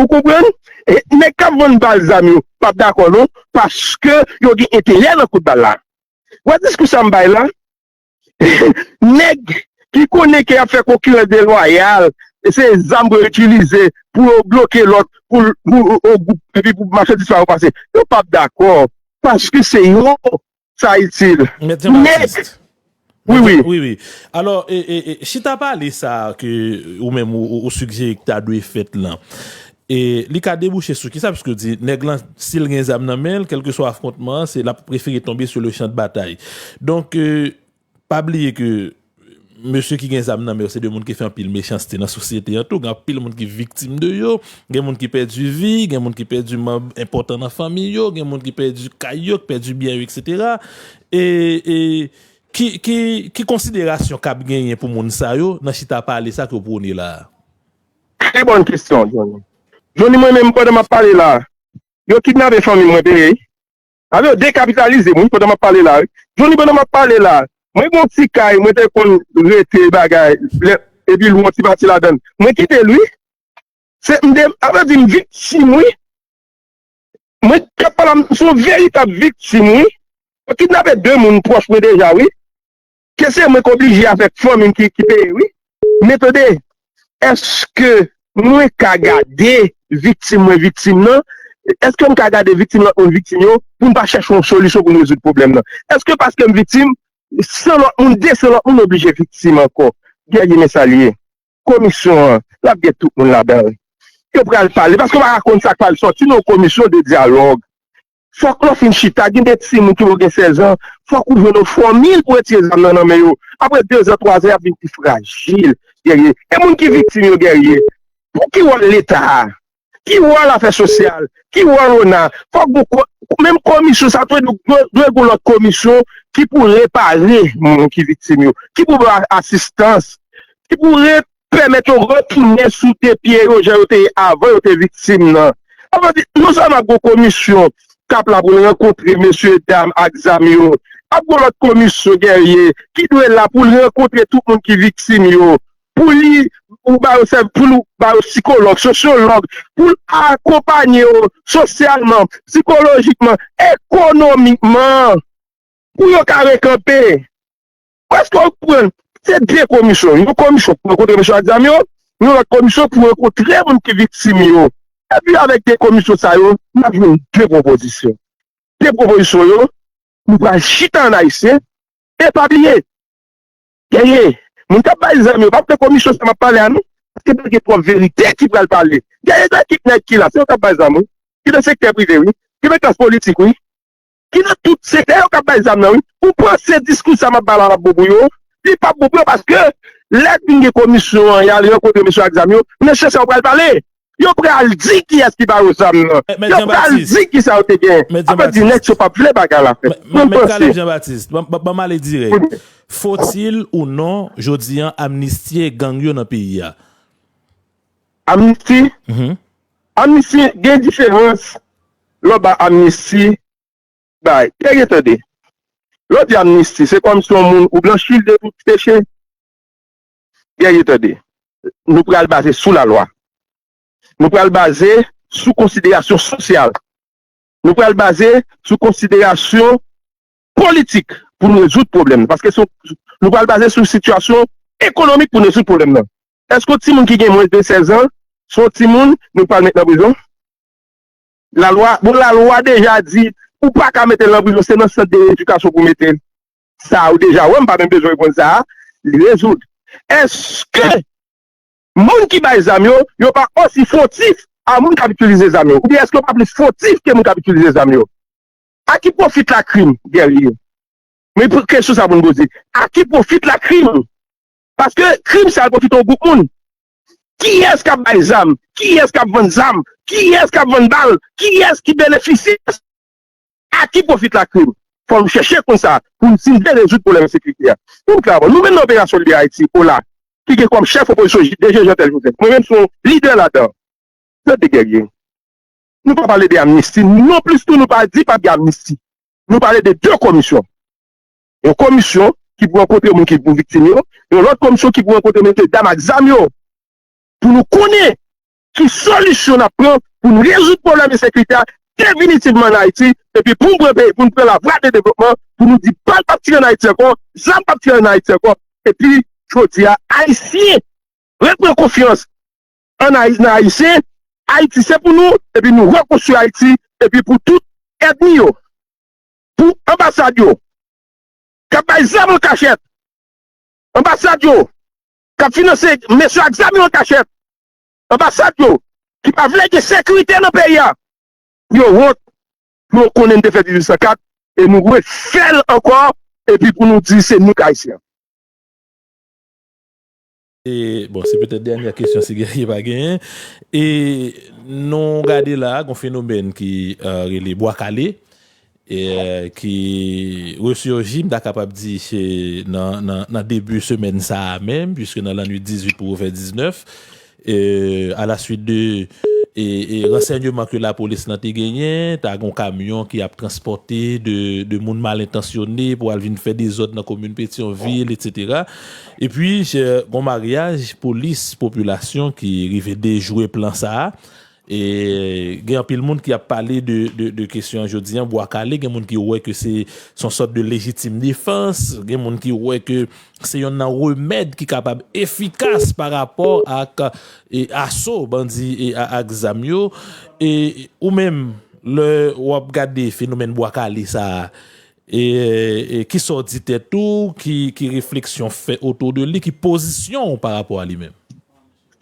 ou konprann? E nèg k ap vann bal zam yo p ap dakò non, paske yo gen enterè nan kout bal la. Wè diskou sa m bay la, nèg ki konnen ke y ap fè konkirans delwayal, se zam pou yo itilize pou yo bloke lòt, pou, pou, pou gwoup, epi pou machandiz pa yo pase. Yo p ap dakò, paske se yo sa itil. Mèt Jean Baptiste. Wi, wi. Wi, wi. Alò, e, e, e, chita pale sa ke ou menm ou, ou, ou sigjere ki ta dwe fèt lan. E li ka debouche sou kisa? Piske w di, nèg lan, si l gen zam nan men l, kèlkeswa afwontman an, se l ap prefere tonbe sou le chan de batay. Donk, e, pa bliye ke mesye ki gen zam nan men yo, se de moun ki fè anpil mechanste nan sosyete an tou. Gen anpil moun ki viktim de yo. Gen moun ki pèdi vi, gen moun ki pèdi manm enpòtan nan fanmi yo, gen moun ki pèdi kay yo, ki pèdi byen yo, etsetera. E, e ki, ki, ki konsiderasyon k ap genyen pou moun sa yo nan chita pale sa ke w pwone la a? Trè bòn kesyon, Johnny. Johnny, mwen menm, pandan m ap pale la, yo kidnape fanmi mwen peye. Avè yo dekapitalize m, wi, pandan m ap pale la, wi. Johnny, pandan m ap pale la, mwen gen yon ti kay, mwen te konn rete bagay, lè, epi lwe yon ti pati ladan l. Mwen kite l, wi. Se, m de, avè di m viktim, wi. Mwen k ap pale a, m se yon veritab viktim, wi. Yo kidnape de moun pwòch mwen deja, wi. Ke se mwen k oblije avèk fanmi m ki, ki peye, wi. Men tande, èske mwen ka gade viktim mwen viktim nan? Èske m ka gade viktim lòt moun viktim yo pou m pa chèche yon solisyon pou m rezoud pwoblèm nan? Èske paske m viktim, san lòt moun, de san lòt moun oblije viktim ankò? Guerrier, men sa l ye. Komisyon an, l ap gen tout moun ladan l. Yo pral pale, paske w pa ka konn sa k pral sòti nan yon komisyon de dyalòg. Fòk lè w fin chita, gen de timoun ki poko gen sèz an, fòk ou jwenn yon fòmil pou retire zam nan nan men yo. Apre de zan, twa zan, y ap vin pi frajil. Guerrier. E moun ki viktim yo, Guerrier, pou ki wòl Leta a? Ki wòl afè sosyal? Ki wòl ona? Fòk gon ko-, menm komisyon sa tou dwe, dwe gon lòt komisyon ki pou repare moun ki viktim yo, ki pou ba asistans, ki pou re-, pèmèt yo retounen sou de pye yo, jan yo te ye avan yo te viktim nan. Sa vle di, non sèlman ap gon komisyon k ap la pou l rankontre mesye dam ak zam yo, ap gon lòt komisyon, Guerrier, ki dwe la pou l rankontre tout moun ki viktim yo, pou li ou ba yo sèvis, pou l ba yo sikològ, sosyològ, pou l akonpaye yo sosyalman, sikolojikman, ekonomikman, pou yo ka rekanpe. Èske w konprann? Se de komisyon. Yon komisyon pou rankontre mesye ak zam yo, yon lòt komisyon pou rankontre moun ki viktim yo. Epi avèk de komisyon sa yo, n ap jwenn de pwopozisyon. De pwopozisyon yo, nou pral chita an ayisyen, e pa bliye, genyen moun k ap bay zam yo, pa vle komisyon sa m ap pale a non, paske pa gen twòp verite ki pral pale. Genyen de ekip nèg ki la, se yo k ap bay zam wi, ki nan sektè prive wi, ki nan klas politik wi, ki nan tout sektè yo k ap bay zam nan wi. Ou panse diskou sa m ap bay la ap bon pou yo? Li p ap bon pou yo paske lè vin gen komisyon an, y al rankontre mesye ak zam yo, nan chè sa yo pral pale. Yo pral di kiyès ki ba yo zam nan. Yo pral di kisa yo te gen. Apre di nèg yo p ap vle bagay la fèt. Mwen panse. Mèt Kaleb Jean Baptiste, ban m ale dirèk. Faut-il ou non, jodi an, amnistiye gang yo nan peyi a? Amnisti? Amnisti, gen diferans lè w ba amnisti bay. Gade, tande. Lè w di amnisti, se kòmsi yon moun ou blanchi l de tout peche. Gade, tande. Nou pral baze sou lalwa. Nou pral baze sou konsiderasyon sosyal. Nou pral baze sou konsiderasyon politik pou n rezoud pwoblèm nan. Paske se, nou pral baze sou sitiyasyon ekonomik pou n rezoud pwoblèm nan. Èske yon timoun ki gen mwens de sèz an, se yon timoun nou pral met nan prizon? Lalwa, bon, lalwa deja di, ou pa ka mete l nan prizon, se nan sant de edikasyon pou mete l. Sa, ou deja wè, m pa menm bezwen reponn sa a, li rezoud. Èske moun ki bay zam yo, yo pa osi fotif a moun k ap itilize zam yo? Oubyen èske yo pa plis fotif ke moun k ap itilize zam yo? A qui profite la crime, Guerrier? Men pou kesyon sa pou n poze. A qui profite la crime? Paske krim sa pwofite yon gwoup moun. Kiyès k ap bay zam? Kiyès k ap vann zam? Kiyès k ap vann bal? Kiyès ki benefisye? A qui profite la crime? Fò nou chèche konn sa pou n, si n vle rezoud pwoblèm ensekirite a. Pou n klè avè w, nou menm nan Operasyon Libere Ayiti, ola, ki gen kòm chèf opozisyon J-, D G Jeantel Joseph, mwen menm se yon lidè ladan. Tande, Guerrier. Nou pa pale de amnisti, nonplis tou nou pa di p ap gen amnisti. Nou pale de de komisyon. Yon komisyon ki pou rankontre moun ki pou viktim yo, yon lòt komisyon ki pou rankontre mesye dam ak zam yo. Pou nou konnen ki solisyon n ap pran pou n rezoud pwoblèm ensekirite a definitivman ann Ayiti, epi pou n pran peyi, pou n pran lavwa de devlopman, pou nou di bal p ap tire ann Ayiti ankò, zam p ap tire ann Ayiti ankò, epi jodi a, Ayisyen repran konfyans ann Ayi-, nan Ayisyen, Ayiti se pou nou, epi nou rekonstwi Ayiti, epi pou tout ènmi yo, pou anbasad yo, k ap bay zam an kachèt, anbasad yo, k ap finanse mesye ak zam yo an kachèt, anbasad yo, ki pa vle gen sekirite nan peyi a, pou yo wont, pou yo konnen n te fè dizuit san kat, e nou refè l ankò, epi pou nou di se nou k Ayisyen. E, bon, se petèt dènyè kesyon si Guerrier pa genyen. E nou gade la, gon fenomèn ki, eh, rele Bwa Kale, e, eh, ki resèji, m ta kapab di, se nan, nan, nan debi semèn sa a menm, puiske nan lannwit dizuit pou fè diznèf, eh, à la suite de, e, e ransèyman ke lapolis lan te genyen, ta gon kamyon ki ap transpòte de, de moun malentansyone pou al vin fè dezòd nan komin Petyonvil, etsetera. Epi, se, gon maryaj polis popilasyon ki rive dejwe plan sa a. E gen anpil moun ki ap pale de, de, de kesyon an jodi an, Bwa Kale, gen moun ki wè ke se, se yon sòt de lejitim defans, gen moun ki wè ke se yonn nan remèd ki kapab efikas pa rapò ak, e, aso bandi, e, a-, ak zam yo. E ou menm, lè w ap gade fenomèn Bwa Kale sa a, e, e, kisa w di tèt ou, ki, ki refleksyon w fè otou de li, ki pozisyon w pa rapò a li menm?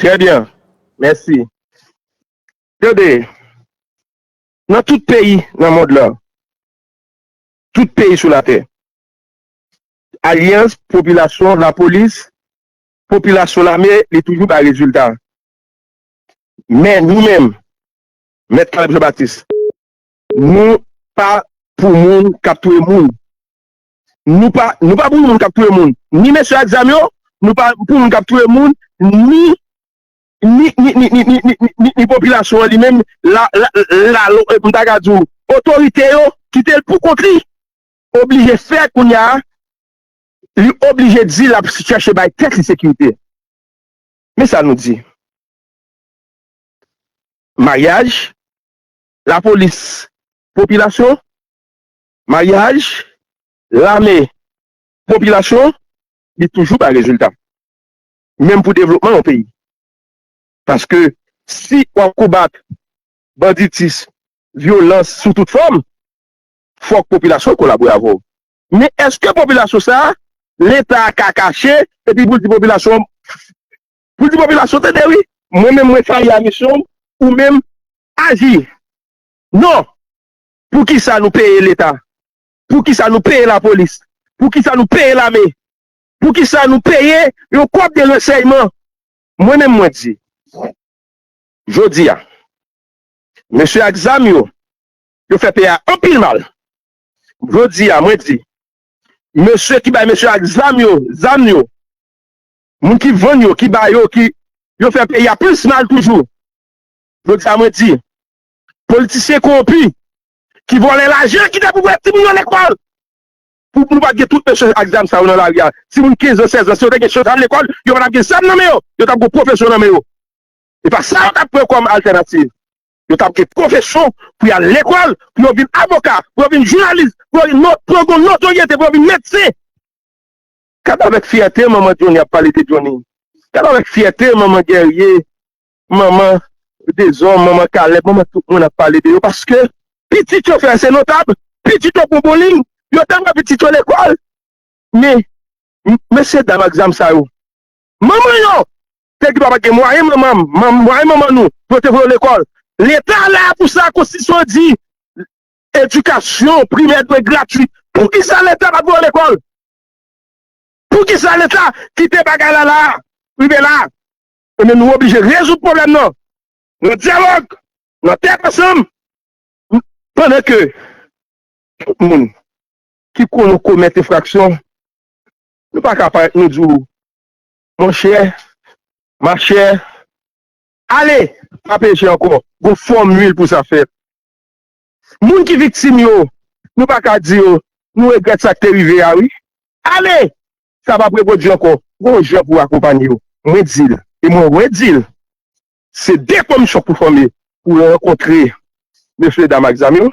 Trè byen. Mèsi. Tande, nan tout peyi nan mond lan, tout peyi sou latè, alyans, popilasyon, lapolis, popilasyon, lame, li toujou bay rezilta. Men nou menm, Mèt Caleb Jean Baptiste, nou pa pou moun k ap touye moun. Nou pa, nou pa pou moun k ap touye moun. Ni mesye ak zam yo, nou pa pou moun k ap touye moun, ni, ni, ni popilasyon an li menm, la, la, la, la, m ta ka di w, otorite yo kite l pou kont li. Oblije fè kounye a, li oblije di l ap chèche bay tèt li sekirite. Men sa nou di. Maryaj, lapolis, popilasyon, maryaj, lame, popilasyon, li toujou bay rezilta. Menm pou devlopman yon peyi. Paske si w ap konbat banditis, vyolans sou tout fòm, fòk popilasyon kolabore avè w. Men èske popilasyon sa a, Leta a ka kache epi pou l di popilasyon, pou l di popilasyon, tande wi, mwen menm mwen fayi a misyon m, ou menm aji. Non! Poukisa nou peye Leta? Poukisa nou peye lapolis? Poukisa nou peye lame? Poukisa nou peye yon kòb de ransèyman? Mwen menm mwen di, jodi a, mesye ak zam yo, yo fè peyi a anpil mal. Jodi a, mwen di, mesye ki bay mesye ak zam yo, zam yo, moun ki vann yo, ki ba yo, ki, yo fè peyi a plis mal toujou. Jodi a, mwen di, politisyen kowonpi, ki vòlè lajan, ki te pou voye timoun yo lekòl. Pou nou pa t gen tout mesye ak zam sa yo nan lari a. Timoun kenz an, sèz an, si yo te gen chans al lekòl, yo pa t ap gen zam nan men yo. Yo t ap gen pwofesyon nan men yo. E pa sa yo t ap pran kòm altènativ. Yo t ap gen pwofesyon pou y al lekòl, pou yo vin avoka, pou yo vin jounalis, pou yo vin no-, pou yo gen notoryete, pou yo vin medsen. Gade avèk fyète manman Johnny ap pale de Johnny. Gade avèk fyète manman Guerrier, manman Dezòm, manman Caleb, manman tout moun ap pale de yo. Paske pitit yo fè se notab, pitit yo pran bon liy, yo tèlman pitit yo lekòl. Men, m-, mesye dam ak zam sa yo, manman yo, te gen papa gen mwayen manman, man-, mwayen manman nou, pou yo te voye yo lekòl. Leta la pou sa, konstitisyon di, edikasyon primè dwe gratwit. Poukisa Leta pa t voye yo lekòl? Poukisa Leta kite bagay la la, rive la? Ebyen, nou oblije rezoud pwoblèm nan. Nan dyalòg, nan tèt ansanm, pandan ke tout moun ki konn ou komèt enfraksyon, nou pa ka parèt nou di w, monchè, machè, ale, pa peche ankò, gon fòmil pou sa fèt. Moun ki viktim yo, nou pa ka di yo, nou regrèt sa k te rive a wi. Ale, sa p ap repwodui ankò, gon jan pou akonpanye yo. Mwen di l, e mwen redi l, se de komisyon k pou fòme pou rankontre mesye dam ak zam yo,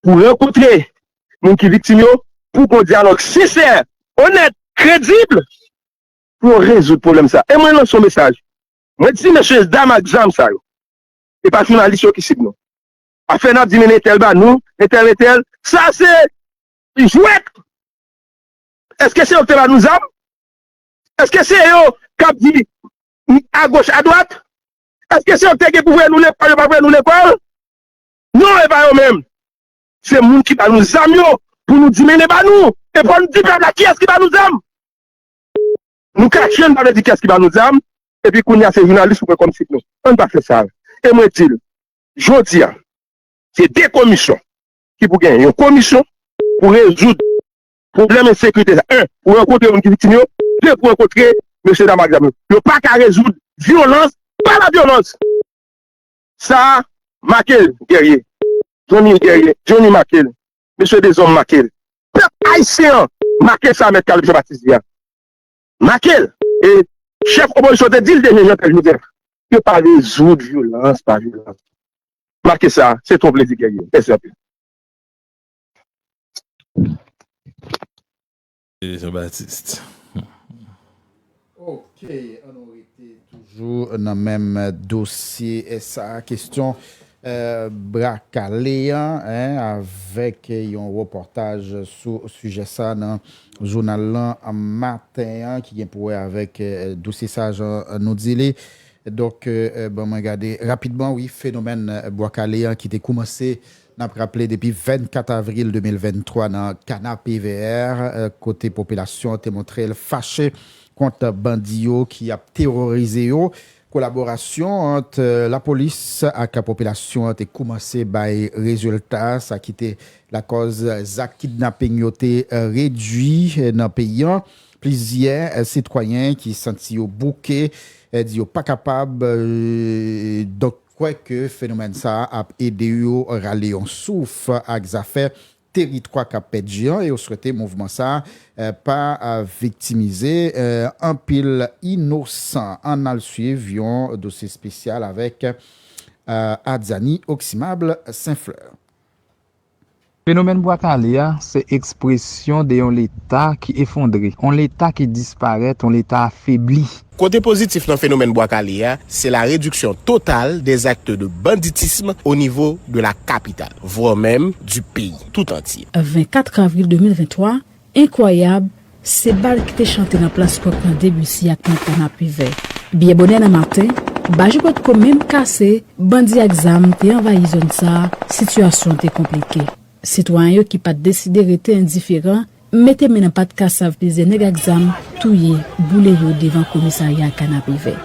pou rankontre moun ki viktim yo, pou gon dyalòg sensè, onèt, kredib, pou yo rezoud pwoblèm sa. E mwen lanse yon mesaj. Mwen di mesye dam ak zam sa yo, e pa jounalis yo ki sib nou. Afè n ap di men entèl ba nou, entèl, entèl, sa se jwèt. Èske se yo ki te ba nou zam? Èske se yo k ap di agoch, adwat? Èske se yo ki te gen pou voye nou lekòl, yo pa voye nou lekòl? Non, e pa yo menm. Se moun ki ba nou zam yo pou nou di mennen ba nou. E fò nou di pèp la kiyès ki ba nou zam. Nou kache n pa vle di kiyès ki ba nou zam. Epi kounye a se jounalis ou pran kòm sib nou. Ann pa fè sa. E mwen di l, jodi a, se de komisyon ki pou genyen. Yon komisyon pou rezoud pwoblèm ensekirite sa. En, pou rankontre moun ki viktim yo. De, pou rankontre mesye dam ak zam yo. Yo pa ka rezoud vyolans pa la vyolans. Sa, make l, Guerrier. Johnny Guerrier, Johnny make l. Mesye Dezòm make l. Pèp ayisyen an, make sa mèt Caleb Jean Baptiste di a. Make l. E chèf opozisyon te di l deja, Jean Pierre Joseph, yo pa rezoud vyolans pa vyolans. Make sa, se te yon plezi, Guerrier. Mèsi anpil. Jean Baptiste. Ok, ann nou rete toujou nan menm dosye sa, kesyon, eh, bwa kale an, en, avèk yon repòtaj sou sijè sa nan jounal lan maten an, ki gen pou wè avèk, eh, dosye sa, jan nou di li. Donk, eh, ban mwen gade rapidman, wi, fenomèn, eh, bwa kale an ki te koumanse, n ap raple, depi vennkat avril de mil venntwa nan Canapé Vert, eh, kote popilasyon an te montre l fache kont bandi yo ki ap teworize yo. Kolaborasyon ant, eh, lapolis ak popilasyon an te koumanse bay rezilta, sa ki te lakòz zak kidnaping yo te, eh, redui, eh, nan peyi an. Plizyè, eh, sitwayen ki santi yo bouke, eh, di yo pa kapab, eh, donk, kwè ke fenomèn sa a ap ede yo rale yon souf ak zafè teritwa k ap pèdi an, e yo swete mouvman sa a, eh, pa, eh, viktimize, eh, anpil inosan. Ann al swiv yon dosye espesyal avèk, eh, Adiani Oximable Saint-Fleur. Fenomèn Bwa Kale a, se ekspresyon de yon Leta ki efondre, yon Leta ki disparèt, yon Leta afebli. Kote pozitif nan fenomèn Bwa Kale a, se la réduction totale des actes de banditisme au niveau de la capitale, voire même du pays tout entier. Vennkat avril de mil venntwa, enkwayab, se bal ki te chante nan plas Kòk nan Debussy ak nan Kanapevè. Byen bonè nan maten, bal yo potko menm kase, bandi ak zam te anvayi zòn sa a, sitiyasyon an te konplike. Sitwayen yo ki pa t deside rete endiferan, mete men nan pat kasav plizyè nèg ak zam touye, boule yo devan komisarya Kanapevè.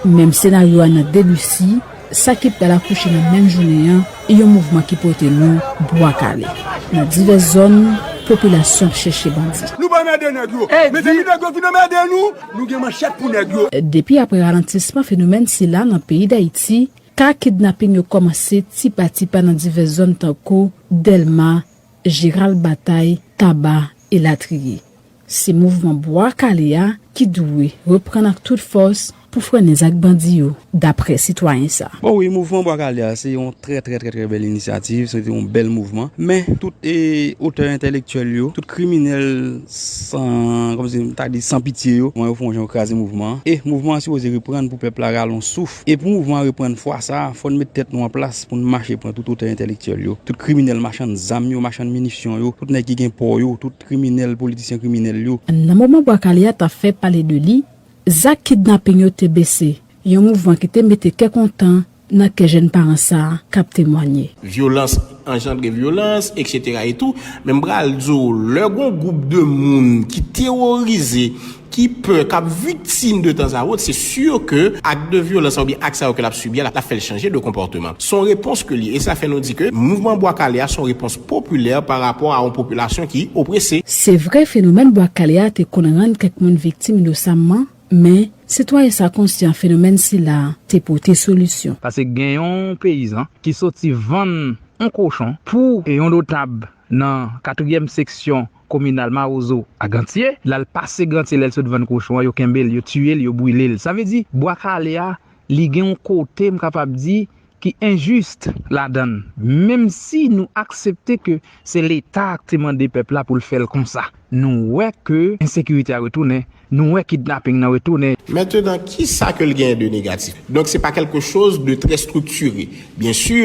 Menm senaryo a nan Debussy, sa ki pral akouche nan menm jounen an, yon mouvman ki pote non Bwa Kale. Nan divès zòn, popilasyon ap chèche bandi. Nou pa mède nèg yo. Mezanmi, nèg yo fin anmède nou, nou gen manchèt pou nèg yo. Depi apre ralantisman fenomèn sila nan peyi Dayiti, ka kidnaping yo kòmanse ti pa ti pa nan divès zòn tankou Dèlma, Jeral Batay, Taba, elatriye. Se mouvman Bwa Kale a ki dwe reprann ak tout fòs pou frennen zak bandi yo, daprè sitwayen sa. Bon, wi, mouvman Bwa Kale a, se yon trè, trè, trè, trè bèl inisyativ, se te yon bèl mouvman. Men, tout, e, otè entèlektyèl yo, tout kriminèl san, kòmsi m ta di, san pitye yo, mwen yo fè yon jan yo kraze mouvman an. E mouvman an sipoze reprann pou pèp la rale yon souf. E pou mouvman an reprann fwa sa a, fò n met tèt nou an plas pou n mache pran tout otè entèlektyèl yo, tout kriminèl machann zam yo, machann minisyon yo, tout nèg ki gen pò yo, tout kriminèl, politisyen kriminèl yo. Nan moman Bwa Kale a t ap fè pale de li, zak kidnaping yo te bese, yon mouvman ki te mete kè kontan nan kè jèn paran sa a k ap temwanye. Vyolans anjandre vyolans, et cetera et tout. Men m pral di w, lè gon gwoup de moun ki teworize, ki pè, k ap viktim de tanzawòt, se si ke ak de vyolans oubyen ak sa yo ke l ap sibi a, l ap fè l chanje de konpòteman. Se yon repons ke l ye. E sa fè nou di ke mouvman Bwa Kale a se yon repons popilè pa rapò a yon popilasyon ki oprese. Se vre, fenomèn Bwa Kale a te konn rann kèk moun viktim inosamman, men sitwayen sa konsyan fenomèn sila te pote solisyon. Paske gen yon peyizan ki soti vann yon kochon pou yon notab nan katriyèm seksyon kominal Mawozo a Gantye. Lè l pase Gantye, lè l sot vann kochon an, yo kenbe l, yo tiye l, yo brile l. Sa vle di, Bwa Kale a, li gen yon kote, m kapab di, ki enjis ladan l. Menm si nou aksepte ke se Leta a ki te mande pèp la pou l fè l konsa. Nou wè ke ensekirite a retounen, nou wè kidnaping nan retounen. Mentenan, kisa ke l genyen de negatif? Donk, se pa quelque chose de très structuré. Byen si,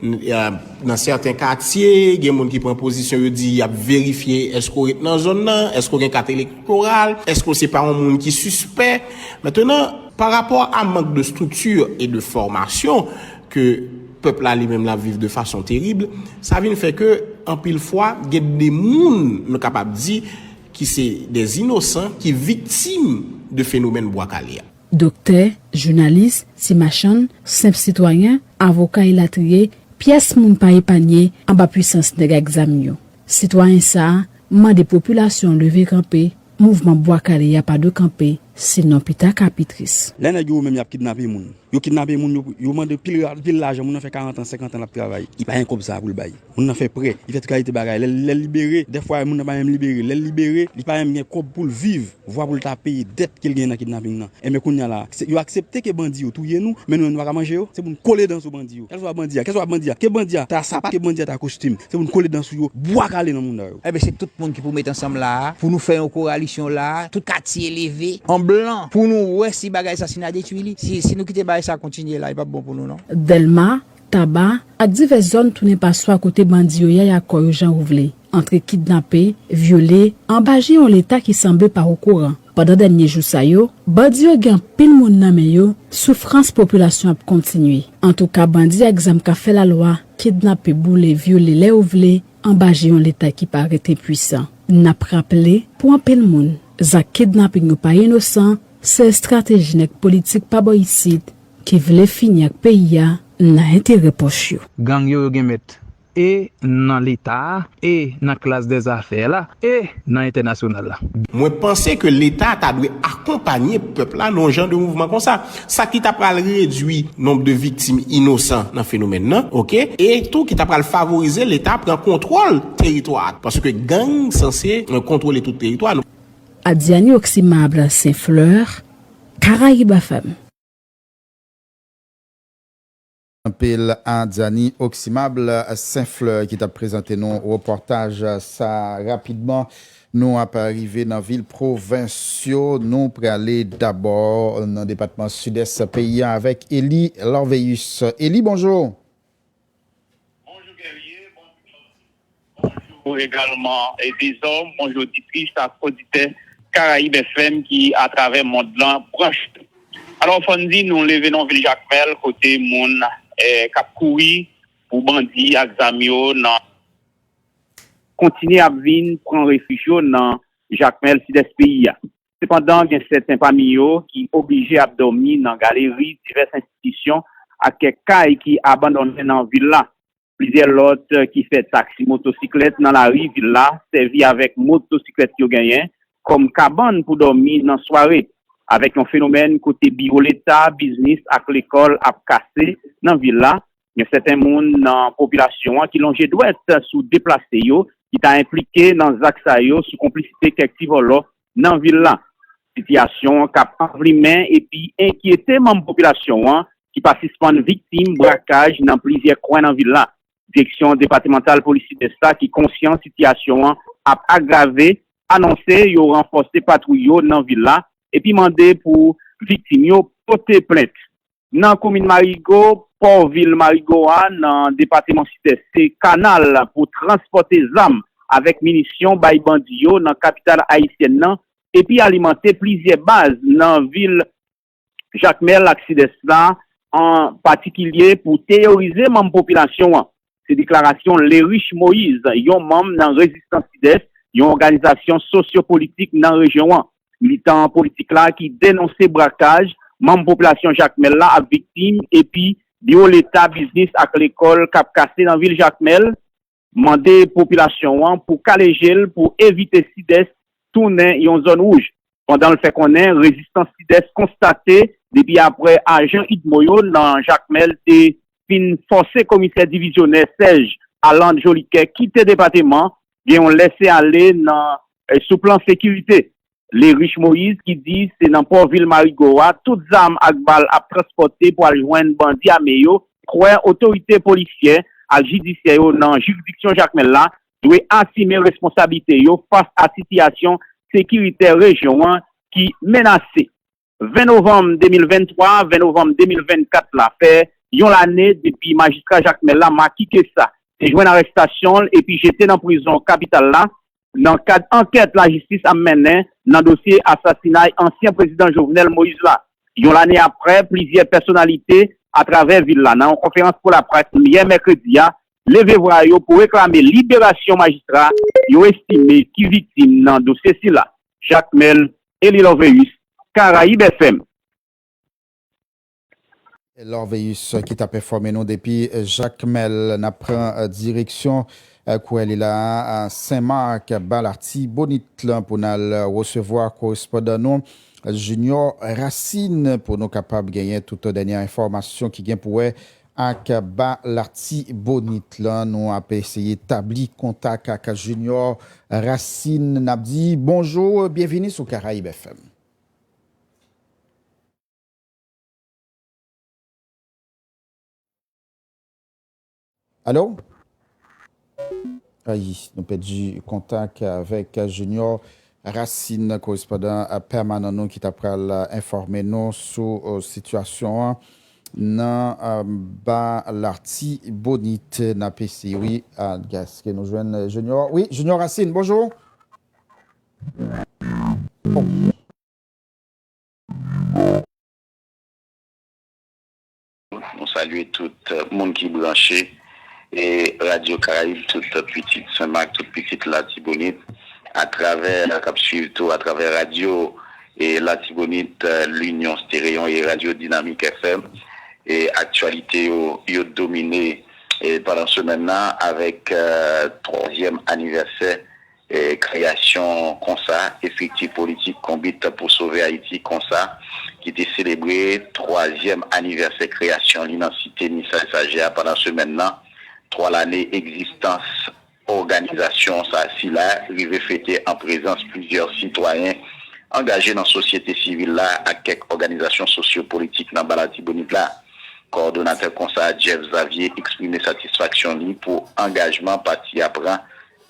n-, euh, nan sèten katye, gen moun ki pran pozisyon, yo di y ap verifye èske w ret nan zòn nan, èske w gen kat elektoral, èske w se pa yon moun ki sispè. Mentenan, pa rapò a mank de structure et de formation, ke pèp la li menm l ap viv de fason terib, sa vin fè ke anpil fwa gen de moun, nou kapab di, ki se des inosan ki viktim de fenomèn Bwa Kale a. Doktè, jounalis, ti machann, senp sitwayen, avoka elatriye, pyès moun pa epanye anba pwisans nèg ak zam yo. Sitwayen sa a mande popilasyon an leve kanpe, mouvman Bwa Kale a pa dwe kanpe, sinon pita ka pi tris. Lè nèg yo menm y ap kidnape moun, yo kidnape moun, yo, yo mande pil, pil lajan, moun nan fè karant an, senkant an l ap travay. Li pa gen kòb sa a pou l bay. Moun nan fè prè, li fè tout kalite bagay. Lè, lè l libere, dèfwa moun nan pa menm libere. Lè l libere, li pa menm gen kòb pou l viv, vwa pou l ta peye dèt ke l genyen nan kidnaping nan. Enben kounye a la, se, yo aksepte ke bandi yo touye nou, men nou menm nou pa ka manje yo. Se pou n kole dan sou bandi yo. Kèlswa bandi a, kèlswa bandi a, ke bandi a ta sapat, ke bandi a ta kostim, se pou n kole dan sou yo, Bwa Kale nan mounda yo. Enben se tout moun ki pou met ansanm la a, pou nou fè yon kowalisyon la a, tout katye leve, an blan, pou nou wè si bagay sa, si n a detwi li. Si, si nou kite bagay sa kontinye la, li p ap bon pou nou non. Dèlma, Taba, ak divès zòn tounen paswa kote bandi yo yaya kò yo jan ou vle, antre kidnape, vyole, anba je yon Leta ki sanble pa okouran. Pandan dènye jou sa yo, bandi yo gen anpil moun nan men yo, soufrans popilasyon ap kontinye. Antouka, bandi ak zam ka fè lalwa, kidnape, boule, vyole lè yo vle, anba je yon Leta ki parèt enpwisan. N ap raple, pou anpil moun, zak kidnaping yo pa inosan, se estrateji nèg politik pa bò isit ki vle fini ak peyi a nan enterè pòch yo. Gang yo, yo gen mèt e nan Leta a, e nan klas dèzafè la, e nan entènasyonal la. Mwen panse ke Leta ta dwe akonpaye pèp la nan yon jan de mouvman konsa. Sa ki ta pral redui nonb de viktim inosan nan fenomèn nan, oke, e tou ki ta pral favorize Leta pran kontwòl teritwa a, paske gang sanse, euh, kontwole tout teritwa. Adiani Oximable Saint Fleur, Caraïbes F M. Anpil a Diani Oximable Saint Fleur ki t ap prezante nou repòtaj sa rapidman. Nou ap rive nan vil pwovens yo. Nou prale dabò nan depatman Sidès peyi a avèk Eli Lorveus. Eli, bonjou. Bonjou Guerrier, bonjou Claudy, bonjou egalman e Dezòm, bonjou oditris ak oditè Karayib F M ki atravè mond lan branche. Alò, fò n di nou leve nan vil Jakmèl kote moun, eh, k ap kouri pou bandi ak zam yo nan kontinye ap vin pran refij yo nan Jakmèl, Sidès peyi a. Sepandan, gen sèten pami yo ki oblije ap dòmi nan galeri divès enstitisyon ak kèk kay ki abandonnen nan vil la. Plizyè lòt ki fè taksi motosiklèt nan lari vil la sèvi avèk motosiklèt yo genyen kòm kabann pou dòmi nan sware, avèk yon fenomèn kote biwo leta, biznis ak lekòl ap kase nan vil la. Gen sèten moun nan popilasyon an ki lonje dwèt sou deplase yo ki ta enplike nan zak sa yo sou konplisite kèk ti vòlò nan vil la. Sitiyasyon an k ap anvlimen epi enkyete manm popilasyon an ki pa sispann viktim brakaj nan plizyè kwen nan vil la. Direksyon Depatmantal Polis Sidès la ki konsyan sitiyasyon an ap agrave, anonse yo ranfòse patwouy yo nan vil la epi mande pou viktim yo pote plent. Nan komin Marigo, pò vil Marigo a, nan depatman Sidès, se kanal pou transpòte zam avèk minisyon bay bandi yo nan kapital ayisyèn nan, epi alimante plizyè baz nan vil Jakmèl ak Sidès la, an patikilye pou teyorize manm popilasyon an. Se deklarasyon Lerich Moïse, yon manm nan Rezistans Sidès, yon òganizasyon sosyopolitik nan rejyon an. Militan politik la ki denonse brakaj manm popilasyon Jakmèl la ap viktim epi biwo leta, biznis ak lekòl k ap kase nan vil Jakmèl, mande popilasyon an pou kale je l pou evite Sidès tounen yon zòn wouj. Pandan l fè konnen Rezistans Sidès konstate depi aprè ajan idmo yo nan Jakmèl te fin fòse komisè divizyonè Serge Aland Joliquet kite depatman, gen yon lese ale nan, eh, sou plan sekirite. Lerich Moïse ki di se nan pò vil Marigo a tout zam ak bal ap transpòte pou al jwenn bandi ame yo, kwè otorite polisyè ak jidisyè yo nan jiridiksyon Jakmèl la dwe asime responsablite yo fas a sitiyasyon sekiritè rejyon an ki menase. Ven novanm de mil venntwa, ven novanm de mil vennkat la fè yon lane depi majistra Jakmèl la, Maki Kessa, te jwenn arèstasyon l epi jete nan prizon kapital la nan kad ankèt lajistis ap mennen nan dosye asasinay ansyen prezidan Jovenel Moïse la. Yon lane aprè, plizyè pèsonalite atravè vil la, nan yon konferans pou laprès yè mèkredi a, leve vwa yo pou reklame liberasyon majistra yo estime ki viktim nan dosye sila. Jakmèl, Eli Lorveus, Karayib F M. Lorveus ki t ap enfòme nou depi Jakmèl. N ap pran, eh, direksyon, eh, kwè li la a, a Senmak, ba Latibonit lan pou n al resevwa korespondan nou, Junior Racine, pou nou kapab genyen tout dènye enfòmasyon ki gen pou wè ak ba Latibonit lan. Nou ap eseye tabli kontak ak Junior Racine. N ap di bonjou, byenvini sou Karayib F M. Alo? Ay, nou pèdi kontak avèk Junior Racine, korespondan, eh, pèmanan nou ki ta pral, eh, enfòme nou sou, eh, sitiyasyon an nan, eh, ba Latibonit. N ap eseye, wi, a, èske nou jwenn, eh, Junior? Wi, Junior Racine, bonjou. Nou salye tout, euh, moun ki branche, e Radyo Karayib, tout pitit Senmak, tout pitit Latibonit, atravè, k ap swiv tou atravè radyo, e Latibonit, euh, Linyon Stéréon e Radyo Dinamik F M. E aktyalite yo, yo domine, e pandan semèn nan avèk, euh, twazyèm anivèsè E, kreyasyon konsa, estrikti politik Konbit pou Sove Ayiti konsa, ki te selebre twazyèm anivèsè kreyasyon li nan site Nisay Sajè a pandan semèn nan, twa lane egzistans òganizasyon sa, sila rive fete an prezans plizyè sitwayen angaje nan sosyete sivil la ak kèk òganizasyon sosyopolitik nan Ba Latibonit la. Kowòdonatè konsa, Jeff Xavier, eksprime satisfaksyon li pou angajman pati a pran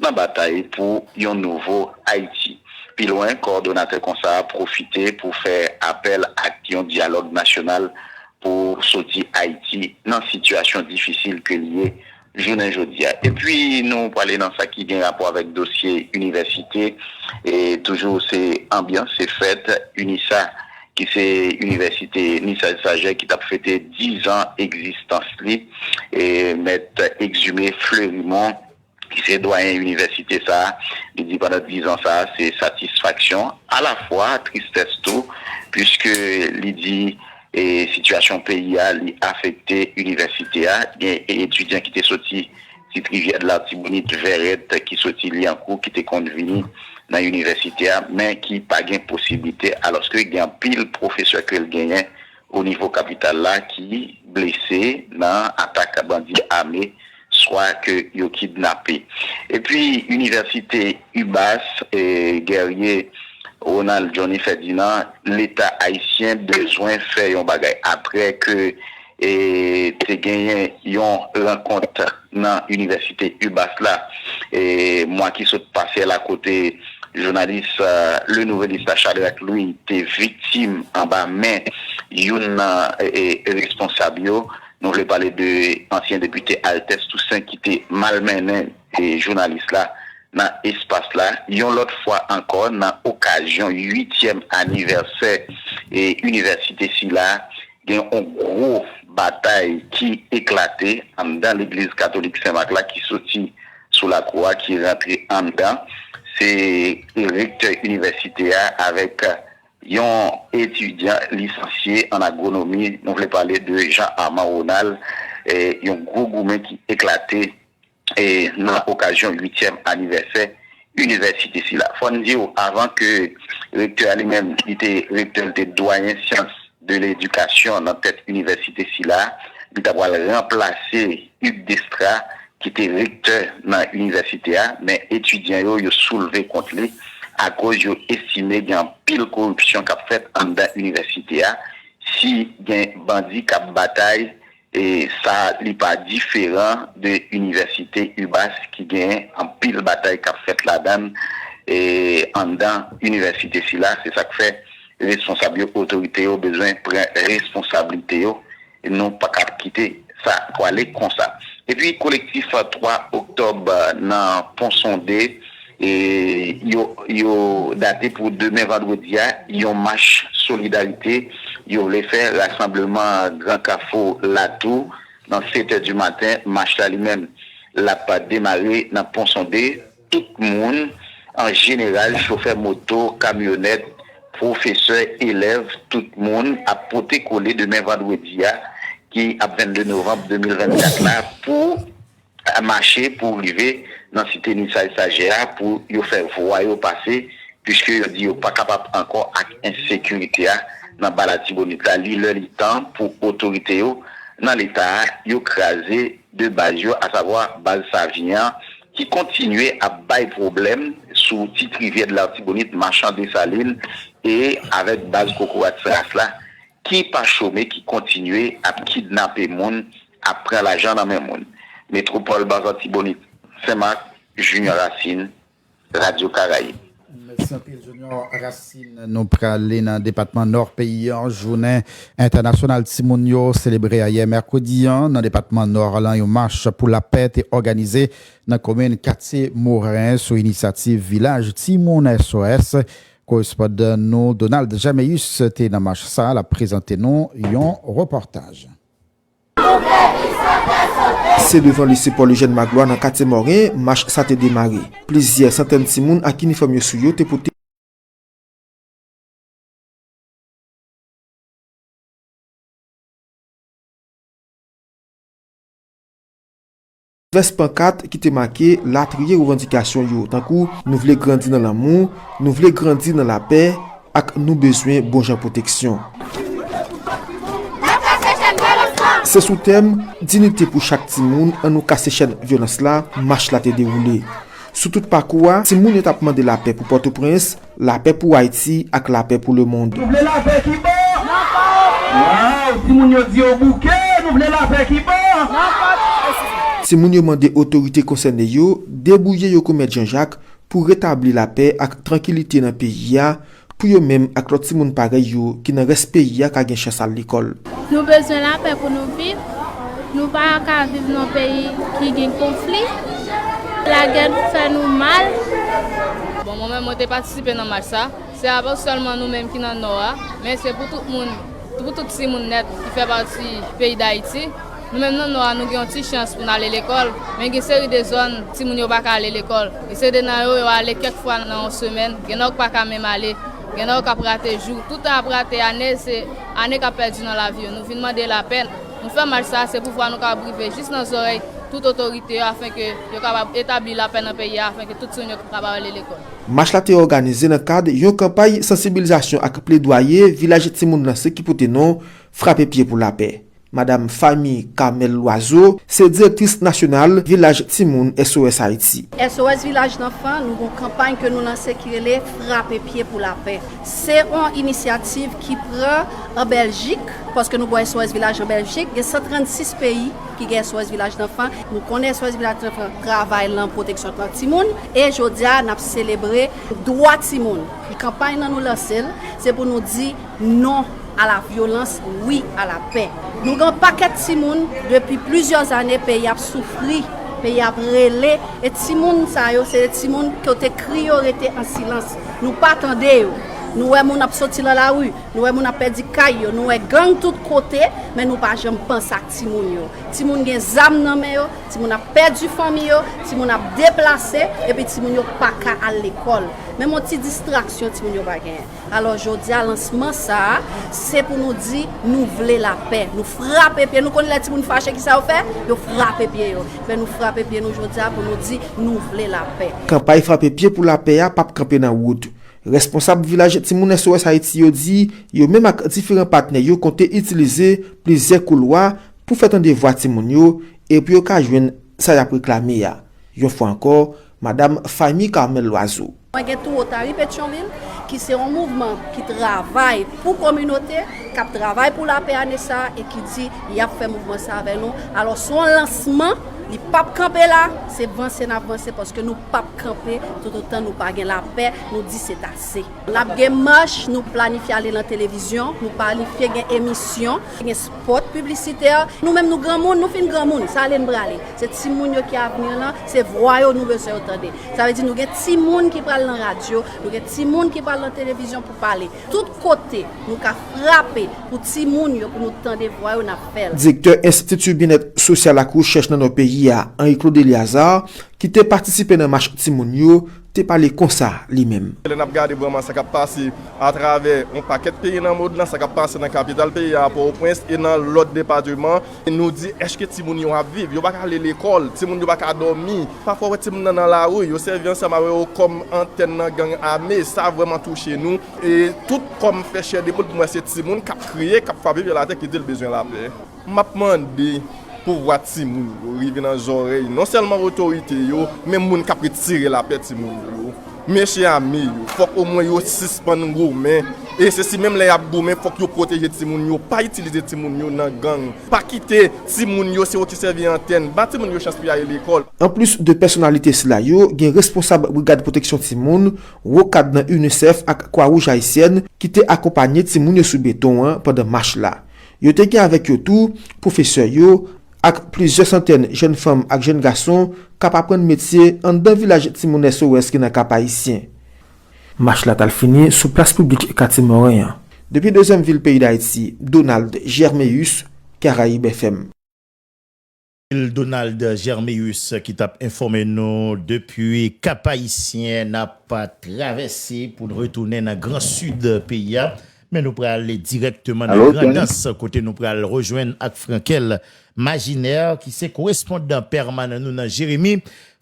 nan batay pou yon nouvo Ayiti. Pi lwen, kowòdonatè konsa a pwofite pou fè apèl ak yon dyalòg nasyonal pou soti Ayiti nan sitiyasyon difisil ke l ye jounen jodi a. Epi nou prale nan sa ki gen rapò avèk dosye inivèsite. E toujou se anbyans, se fèt. UNISA, ki se inivèsite Nisay Sajè, ki t ap fete diz an egzistans li, e mèt Exumé Fleurimond, ki se dwayen inivèsite sa a, li di pandan diz an sa a, se satisfaksyon, alafwa tristès tou, piske li di, e, sitiyasyon peyi a, li afekte inivèsite a, gen etidyan ki te soti Ti Rivyè de Latibonit, Vèrèt, ki soti Lyankou, ki te konn vini nan inivèsite a, men ki pa gen posiblite, alòske gen anpil pwofesè ke l genyen o nivo kapital la ki blese nan atak bandi ame, swa ke yo kidnape. Epi, inivèsite UBAS, e, Guerrier Ronald Johnny Ferdinand, Leta ayisyen bezwen fè yon bagay. Apre ke, e, te genyen yon rankont nan inivèsite UBAS la, e, mwa ki sot pase la, kote jounalis, e, Le Nouvelliste la, Shadrack Louis, te viktim anba men youn nan, e, e, responsab yo. Nou vle pale de ansyen depite Altès Toussaint ki te malmennen, e, jounalis la nan espas la. Yon lòt fwa ankò, nan okazyon uityèm anivèsè, e, inivèsite sila, gen yon gwo batay ki eklate anndan legliz katolik Sen Mak la, ki soti sou lakou a, ki rantre anndan. Se rektè inivèsite a avèk yon etidyan lisansye an agwonomi, nou vle pale de Jean Armand Ronald, e, yon gwo goumen ki eklate, e, nan okazyon uityèm anivèsè inivèsite sila. Fò n di w, avan ke rektè a li menm, li te rektè, li te dwayen syans de ledikasyon nan tèt inivèsite sila, li ta pral ranplase Hugues Destra, ki te rektè nan inivèsite a, men etidyan yo, yo soulve kont li akoz yo estime gen anpil koripsyon k ap fèt anndan inivèsite a. Si gen bandi k ap batay, e sa li pa diferan de inivèsite UBAS ki gen anpil batay k ap fèt ladan l, e anndan inivèsite sila. Se sa k fè responsab yo, otorite yo bezwen pran responsablite yo. Nou pa ka kite sa pwale konsa. Epi kolektif twa oktòb nan Pon Sonde, e, yo, yo date pou demen vandredi a, yon mach solidarite yo vle fè, rasanbleman Gran Kafou Latou, nan sèt è di maten. Mach la li menm, l ap demare nan Pon Sonde. Tout moun, an jeneral, chofè moto, kamyonèt, pwofesè, elèv, tout moun ap pote kole demen vandredi a, ki ap vennde novanm de mil vennkat la, pou mache, pou rive nan site Nisay Sajè a, pou yo fè vwa yo pase, piske yo di yo pa kapab ankò ak ensekirite a nan Ba Latibonit la. Li lè, li tan pou otorite yo nan Leta a, yo kraze de baz yo, asavwa baz Savyen an, ki kontinye ap bay pwoblèm sou Ti Rivyè de Latibonit, Machan, Desalin, e avèk baz Kokorat San Ras la, ki pa chome, ki kontinye ap kidnape moun, ap pran lajan nan men moun. Metwopòl Baz Latibonit, Sen Mak, Junior Racine, Radyo Karayib. Mèsi anpil, Junior Racine. Nou prale nan depatman Nò peyi an. Jounen entènasyonal timoun yo selebre ayè mèkredi an nan depatman Nò lan. Yon mach pou lapè te òganize nan komin Katye Moren sou inisyativ Vilaj Timoun S O S. Korespondan nou, Donald Jameus, te nan mach sa a. L ap prezante nou yon repòtaj. Se devan lise Paul Eugène Magloire nan katye Moren mach sa te demare. Plizyè santèn timoun ak inifòm yo sou yo te pote divès pankat ki te make latriye revandikasyon yo, tankou nou vle grandi nan lanmou, nou vle grandi nan lapè, ak nou bezwen bon jan pwoteksyon. Se sou tèm Diyite pou chak timoun, ann nou kase chèn vyolans la, mach la te dewoule. Sou tout pakou a, timoun yo t ap mande lapè pou Pòtoprens, lapè pou Ayiti ak lapè pou lemonn. Nou vle lapè ki bò? Waw, timoun yo di yo bouke, nou vle lapè ki bò? Timoun yo mande otorite konsène yo debouye yo kou Mèt Jan Jak pou retabli lapè ak trankilite nan peyi a, pou yo menm ak lòt timoun parèy yo ki nan rès peyi a ka gen chans al lekòl. Nou bezwen lapè pou nou viv. Nou pa ka viv nan peyi ki gen konfli. Lagè fè nou mal. Bon, mwen menm, mwen te patisipe nan mach sa. Se pa sèlman nou menm ki nan Nò a, men se pou tout moun, pou tout timoun nèt ki fè pati peyi Dayiti. Nou menm nan Nò a, nou gen yon ti chans pou n ale lekòl, men gen seri de zòn, timoun yo pa ka ale lekòl. Gen seri de nan yo, yo ale kèk fwa nan yon semèn, gen nan yo k pa ka menm ale, gen nan yo k ap rate jou. Tout tan ap rate ane, se ane k ap pèdi nan lavi yo. Nou vin mande lapè. Nou fè mach sa, se pou vwa nou kapab rive jis nan zòrèy tout otorite yo, afenke yo kapab etabli lapè nan peyi a, afenke tout timoun yo kapab ale lekòl. Mach la te òganize nan kad yon kanpay sansibilizasyon ak pledwaye Vilaj Timoun lanse ki pote non Frape pye pou lapè. Madam Fami Carmel Loiseau se direktris nasyonal Vilaj Timoun S O S Ayiti. S O S Vilaj Danfan, nou gon kanpay ke nou lanse ki rele Frape pye pou lapè. Se yon inisyativ ki pran an Bèljik, paske nou gon S O S Vilaj an Bèljik, gen san trannsis peyi ki gen S O S Vilaj Danfan. Nou konnen S O S Vilaj Danfan travay lan pwoteksyon dwa timoun, e jodi a n ap selebre dwa timoun. Kanpay nan nou lanse l, se pou nou di non a la vyolans, wi a lapè. Nou gen pakèt timoun, depi plizyè zane, peyi ap soufri, peyi ap rele, e timoun sa yo, se de timoun kote kri yo rete an silans. Nou pa tande yo. Nou wè moun ap soti lan lari, nou wè moun ap pèdi kay yo, nou wè gang tout kote, men nou pa janm panse ak timoun yo. Timoun gen zam nan men yo, timoun ap pèdi fanmi yo, timoun ap deplase, epi timoun yo pa ka al lekòl. Menm yon ti distraksyon timoun yo pa genyen. Alò, jodi a, lansman sa a, se pou nou di nou vle lapè. Nou frape pye. Nou konn lè timoun fache, kisa yo fè? Yo frape pye yo. Men nou frape pye nou jodi a pou nou di nou vle lapè. Kanpay Frape pye pou lapè a p ap kanpe nan wout. Responsab Vilaj Timoun S O S Ayiti yo di yo menm ak diferan patnè yo konte itilize plizyè koulwa pou fè tande vwa timoun yo e pou yo ka jwenn sa y ap reklame a. Yon fwa ankò, Madam Fahmi Carmel Loiseau. Mwen gen tou Wotari Petyonvil, ki se yon mouvman ki travay pou kominote, k ap travay pou lapè ane sa a e ki di y ap fè mouvman sa a avè nou. Alò, se yon lansman, li p ap kanpe la, se vanse n ap vanse paske nou p ap kanpe toutotan nou pa gen lapè, nou di se ase. N ap gen mach, nou planifye ale nan televizyon, nou planifye gen emisyon, gen spòt piblisitè. Nou menm nou granmoun, nou fin granmoun, sa ale n prale. Se timoun yo ki avni lan, se vwa yo nou bezwen yo tande. Sa vle di nou gen timoun ki pral nan radyo, nou gen timoun ki pral nan televizyon pou pale. Tout kote nou ka frape pou timoun yo, pou nou tande vwa yo, n ap fè l. Direktè Enstiti Byennèt Sosyal ak Rechèch nan Nò peyi a, Henri Claude Eleazar, ki te patisipe nan mach timoun yo, te pale konsa li menm. Lè n ap gade vrèman sa k ap pase atravè yon pakèt peyi nan mond lan, sa k ap pase nan kapital peyi a, Pòtoprens, e nan lòt depatman, nou di, èske timoun yo ap viv? Yo pa ka ale lekòl, timoun yo pa ka dòmi. Pafwa, w wè timoun nan nan lari, yo sèvi ansanm avè yo kòm antèn nan gang ame. Sa vrèman touche nou. E tout kò m fè chè de poul pou m wè se timoun k ap kriye, k ap frape pye l atè, ki di l bezwen lapè. M ap mande pou vwa timoun yo rive nan zòrèy non sèlman otorite yo, men moun k ap retire lapè timoun yo, mesye ame yo. Fòk omwen yo sispann goumen. E se si menm lè y ap goumen, fòk yo pwoteje timoun yo, pa itilize timoun yo nan gang. Pa kite timoun yo, se yo ki sèvi antèn. Ba timoun yo chans pou y ale lekòl. Anplis de pèsonalite sila yo, gen responsab Brigad Pwoteksyon Timoun, wo kad nan UNICEF ak Kwa Wouj Ayisyèn ki te akonpanye timoun yo sou beton an pandan mach la. Yo te gen avèk yo tou pwofesè yo ak plizyè santèn jèn fanm ak jèn gason k ap aprann metye anndan vilaj timoun S O S ki nan Kap Ayisyen. Mach la t al fini sou plas piblik Katye Moren an. Depi dezyèm vil peyi Dayiti, Donald Germéus, Caraïbes F M. Donald Germéus ki t ap enfòme nou depi Kap Ayisyen. N ap travèse pou n retounen nan Gran Sid peyi a. Men nou pral ale dirèkteman nan Grandans, kote nou pral rejwenn ak Frankel Majinè, ki se korespondan pèmanan nou nan Jeremi.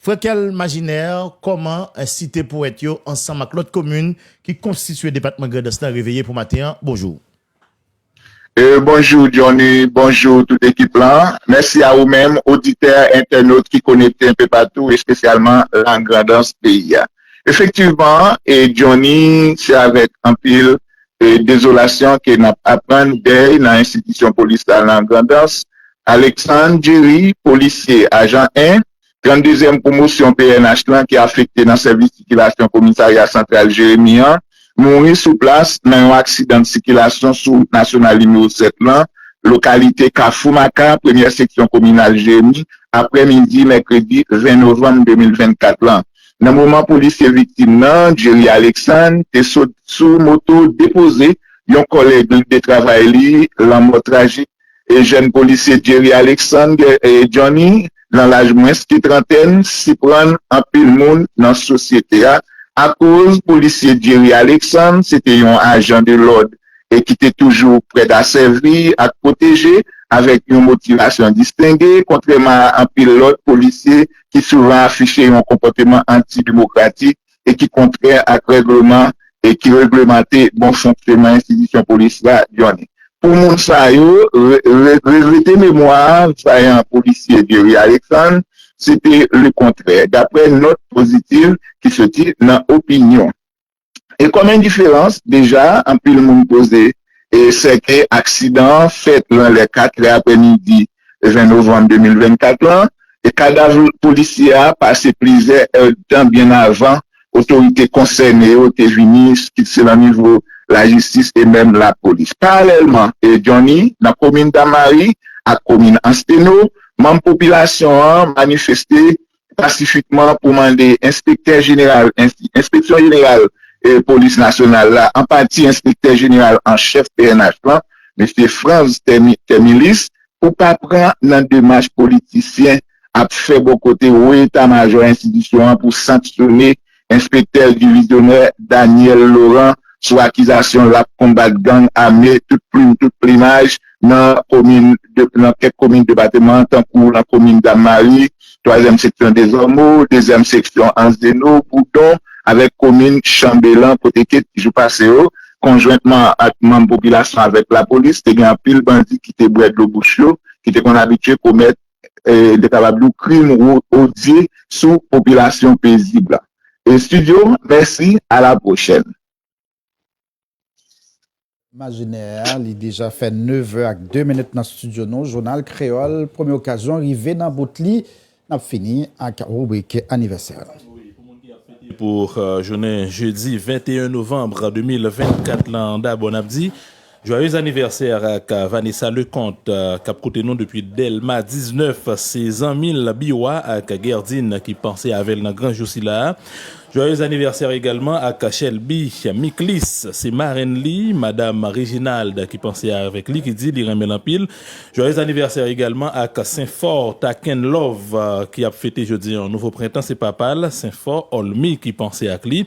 Frankel Majinè, kòman, eh, Site Powèt yo ansanm ak lòt komin ki konstitye depatman Grandans lan reveye pou maten an? Bonjou. E, bonjou Johnny, bonjou tout ekip lan. Mèsi a ou menm, oditè, entènot ki konekte enpe patou, espesyalman nan Grandans peyi a. Efektivman, e Johnny, se avèk anpil e dezolasyon ke n ap aprann dèy nan enstitisyon polis la nan Grandans. Alexandre Jerry, polisye ajan en, tranndezyèm pwomosyon P N H lan ki afekte nan sèvis sikilasyon Komisarya Santral Jeremi an, mouri sou plas nan yon aksidan sikilasyon sou Nasyonal nimewo sèt lan, lokalite Kafou Maka, premyè seksyon kominal Jeremi, aprèmidi mèkredi ven novanm de mil vennkat lan. Nan moman polisye viktim nan, Jerry Alexandre, te sot sou moto depoze yon kòlèg li de travay li, lanmò trajik e jèn polisye Jerry Alexandre, e Johnny, nan laj mwens ke trantèn, siprann anpil moun nan sosyete a, akoz polisye Jerry Alexandre se te yon ajan de lòd e ki te toujou prèt a sèvi ak pwoteje avèk yon motivasyon distenge, kontrèman a anpil lòt polisye ki souvan afiche yon konpòteman antidemokratik e ki kontrè ak règleman e ki reglemante bon fonksyonman enstitisyon polis la, Johnny. Pou moun sa yo, re- re- regrete memwa vayan polisye Jerry Alexandre, se te lekontrè, daprè nòt pozitif ki soti nan opinyon. E kòm endiferans, deja, anpil moun poze e sèke aksidan an fèt lanlè katrè aprèmidi ven novanm de mil vennkat lan, e kadav polisye a pase plizyè èdtan byen avan otorite konsène yo te vini, kit se nan nivo lajistis e menm lapolis. Paralèlman, e Johnny, nan komin Damari ak komin Ansteno, manm popilasyon an manifeste pasifikman pou mande enspektè jeneral, enspeksyon jeneral e polis nasyonal la, an pati enspektè jeneral an chèf P N H lan, mesye Franz Tèmilis, pou pa pran nan demach politisyen ap fè bò kote wo eta majò enstitisyon an pou sanksyone enspektè divizyonè Daniel Laurent sou akizasyon l ap konbat gang ame tout plim, tout plimaj nan komin, nan kèk komin depatman an, tankou nan komin Damari, twazyèm seksyon Dezòmo, dezyèm seksyon Anzeno, Boudon, avèk komin Chanbelan, kote ke jou pase yo, konjwentman ak manm popilasyon avèk lapolis, te gen anpil bandi ki te bwè dlo bouch yo, ki te konn abitye komèt, e, te kapab di w, krim odye sou popilasyon pezib la. E Studio, mèsi, a la pwochèn. Imajinè a, li deja fè nevè ak de minit nan estidyo nou. Jounal Kreyòl, premye okazyon, rive nan bout li. N ap fini ak ribrik anivèsè. Pou jounen jedi venteyen novanm de mil vennkat lan, dabò n ap di jwayez anivèsè ak Vanessa Leconte k ap koute nou depi Dèlma diznèf, se zanmi l Biwa ak Gerdin ki panse avè l nan gran jou sila a. Jwayez anivèsè egalman ak Shelby Miklis, se marenn li, Madam Reginald ki panse avèk li, ki di li renmen l anpil. Jwayez anivèsè egalman ak Senfò Taken Love ki ap fete jodi an nouvo prentan, se papa l, Senfò Olmi ki panse ak li.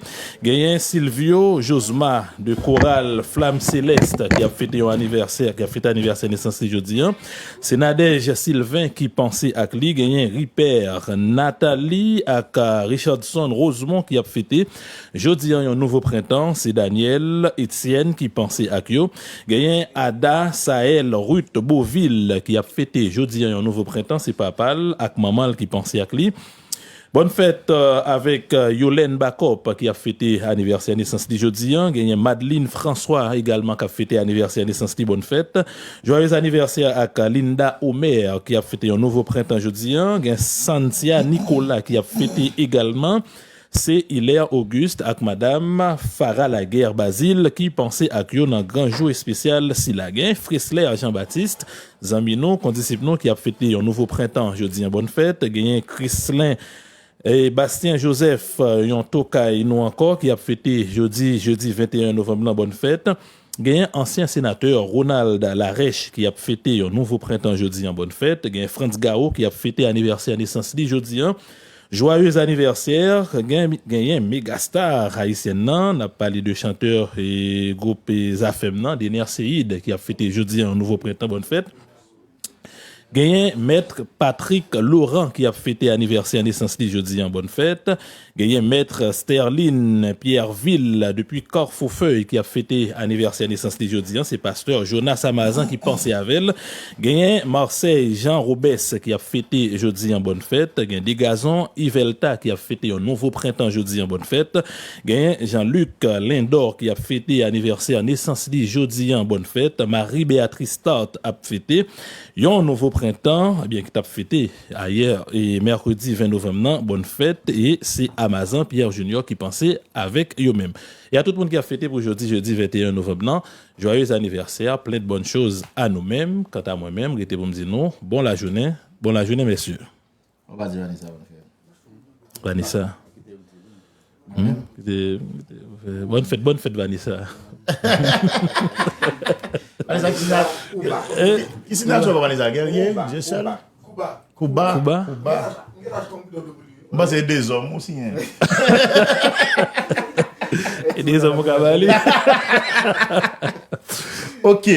Genyen Silvio Josma de Koral Flam Selès ki ap fete yon anivèsè, ki ap fete anivèsè nesans li jodi an. Se Nadège Sylvain ki panse ak li. Genyen Ripè Nathalie ak Richardson Rosemond ki ap fete jodi an yon nouvo prentan. Se Daniel Etienne ki panse ak yo. Genyen Ada Saël Ruth Beauville ki ap fete jodi an yon nouvo prentan. Se papa l ak manman l ki panse ak li. Bòn fèt avèk Yolène Bacop ki ap fete anivèsè nesans li jodi an. Genyen Madeline François egalman k ap fete anivèsè nesans li, bòn fèt. Jwayez anivèsè ak Linda Omer ki ap fete yon nouvo prentan jodi an. Gen Santia Nicolas ki ap fete egalman. Se Hilaire Auguste ak Madam Farah Laguerre Bazile ki panse ak yo nan gran jou espesyal sila. Gen Fresler Jean Baptiste, zanmi nou, kondisip nou ki ap fete yon nouvo prentan jodi an, bòn fèt. Genyen Chrislin e Bastien Joseph, yon tokay nou ankò, ki ap fete jodi, jedi venteyen novanm lan, bòn fèt. Genyen ansyen senatè Ronald Larèche ki ap fete yon nouvo prentan jodi an, bòn fèt. Genyen Frantz Gao ki ap fete anivèsè nesans li jodi an. Joyeux anniversaire, gen- genyen megastar ayisyèn nan, n ap pale de chantè e gwoup e Zafèm nan, Dener Ceïde, ki ap fete jodi an nouvo prentan, bòn fèt. Genyen Mèt Patrick Laurent ki ap fete anivèsè nesans li jodi an, bòn fèt. Genyen Mèt Sterline Pierreville depi Carrefour Feuille ki ap fete anivèsè nesans li jodi an, se pastè Jonas Amazan ki panse avè l. Genyen Marseille Jean Robès ki ap fete jodi an, bòn fèt. Gen Degazon Yvelta ki ap fete yon nouvo prentan jodi an, bòn fèt. Genyen Jean-Luc Lindor ki ap fete anivèsè nesans li jodi an, bòn fèt. Marie Béatrice Tart ap fete yon nouvo prentan, ebyen, ki t ap fete ayè e mèkredi ven novanm nan, bòn fèt, e se Amazan Pierre Junior ki panse avèk yo menm. E a tout moun ki ap fete pou jodi, jedi venteyen novanm nan, joyeux anniversaire, plein de bonnes choses à nous mêmes. Kanta mwen menm, rete pou m di nou, bon lajounen, bon lajounen, mesye. Ou pa di Vanessa, bon fèt. Vanessa. Hmm? Kite- kite- Bòn fèt, bòn fèt, Vanessa. Vanessa, ki sina- Eh? Ki sinati w, Vanessa? Guerrier, Dieuseul? Kouba. Kouba. Kouba. Kouba. M panse e dezòm ou siyen. E dezòm ou ka ba li. Ok.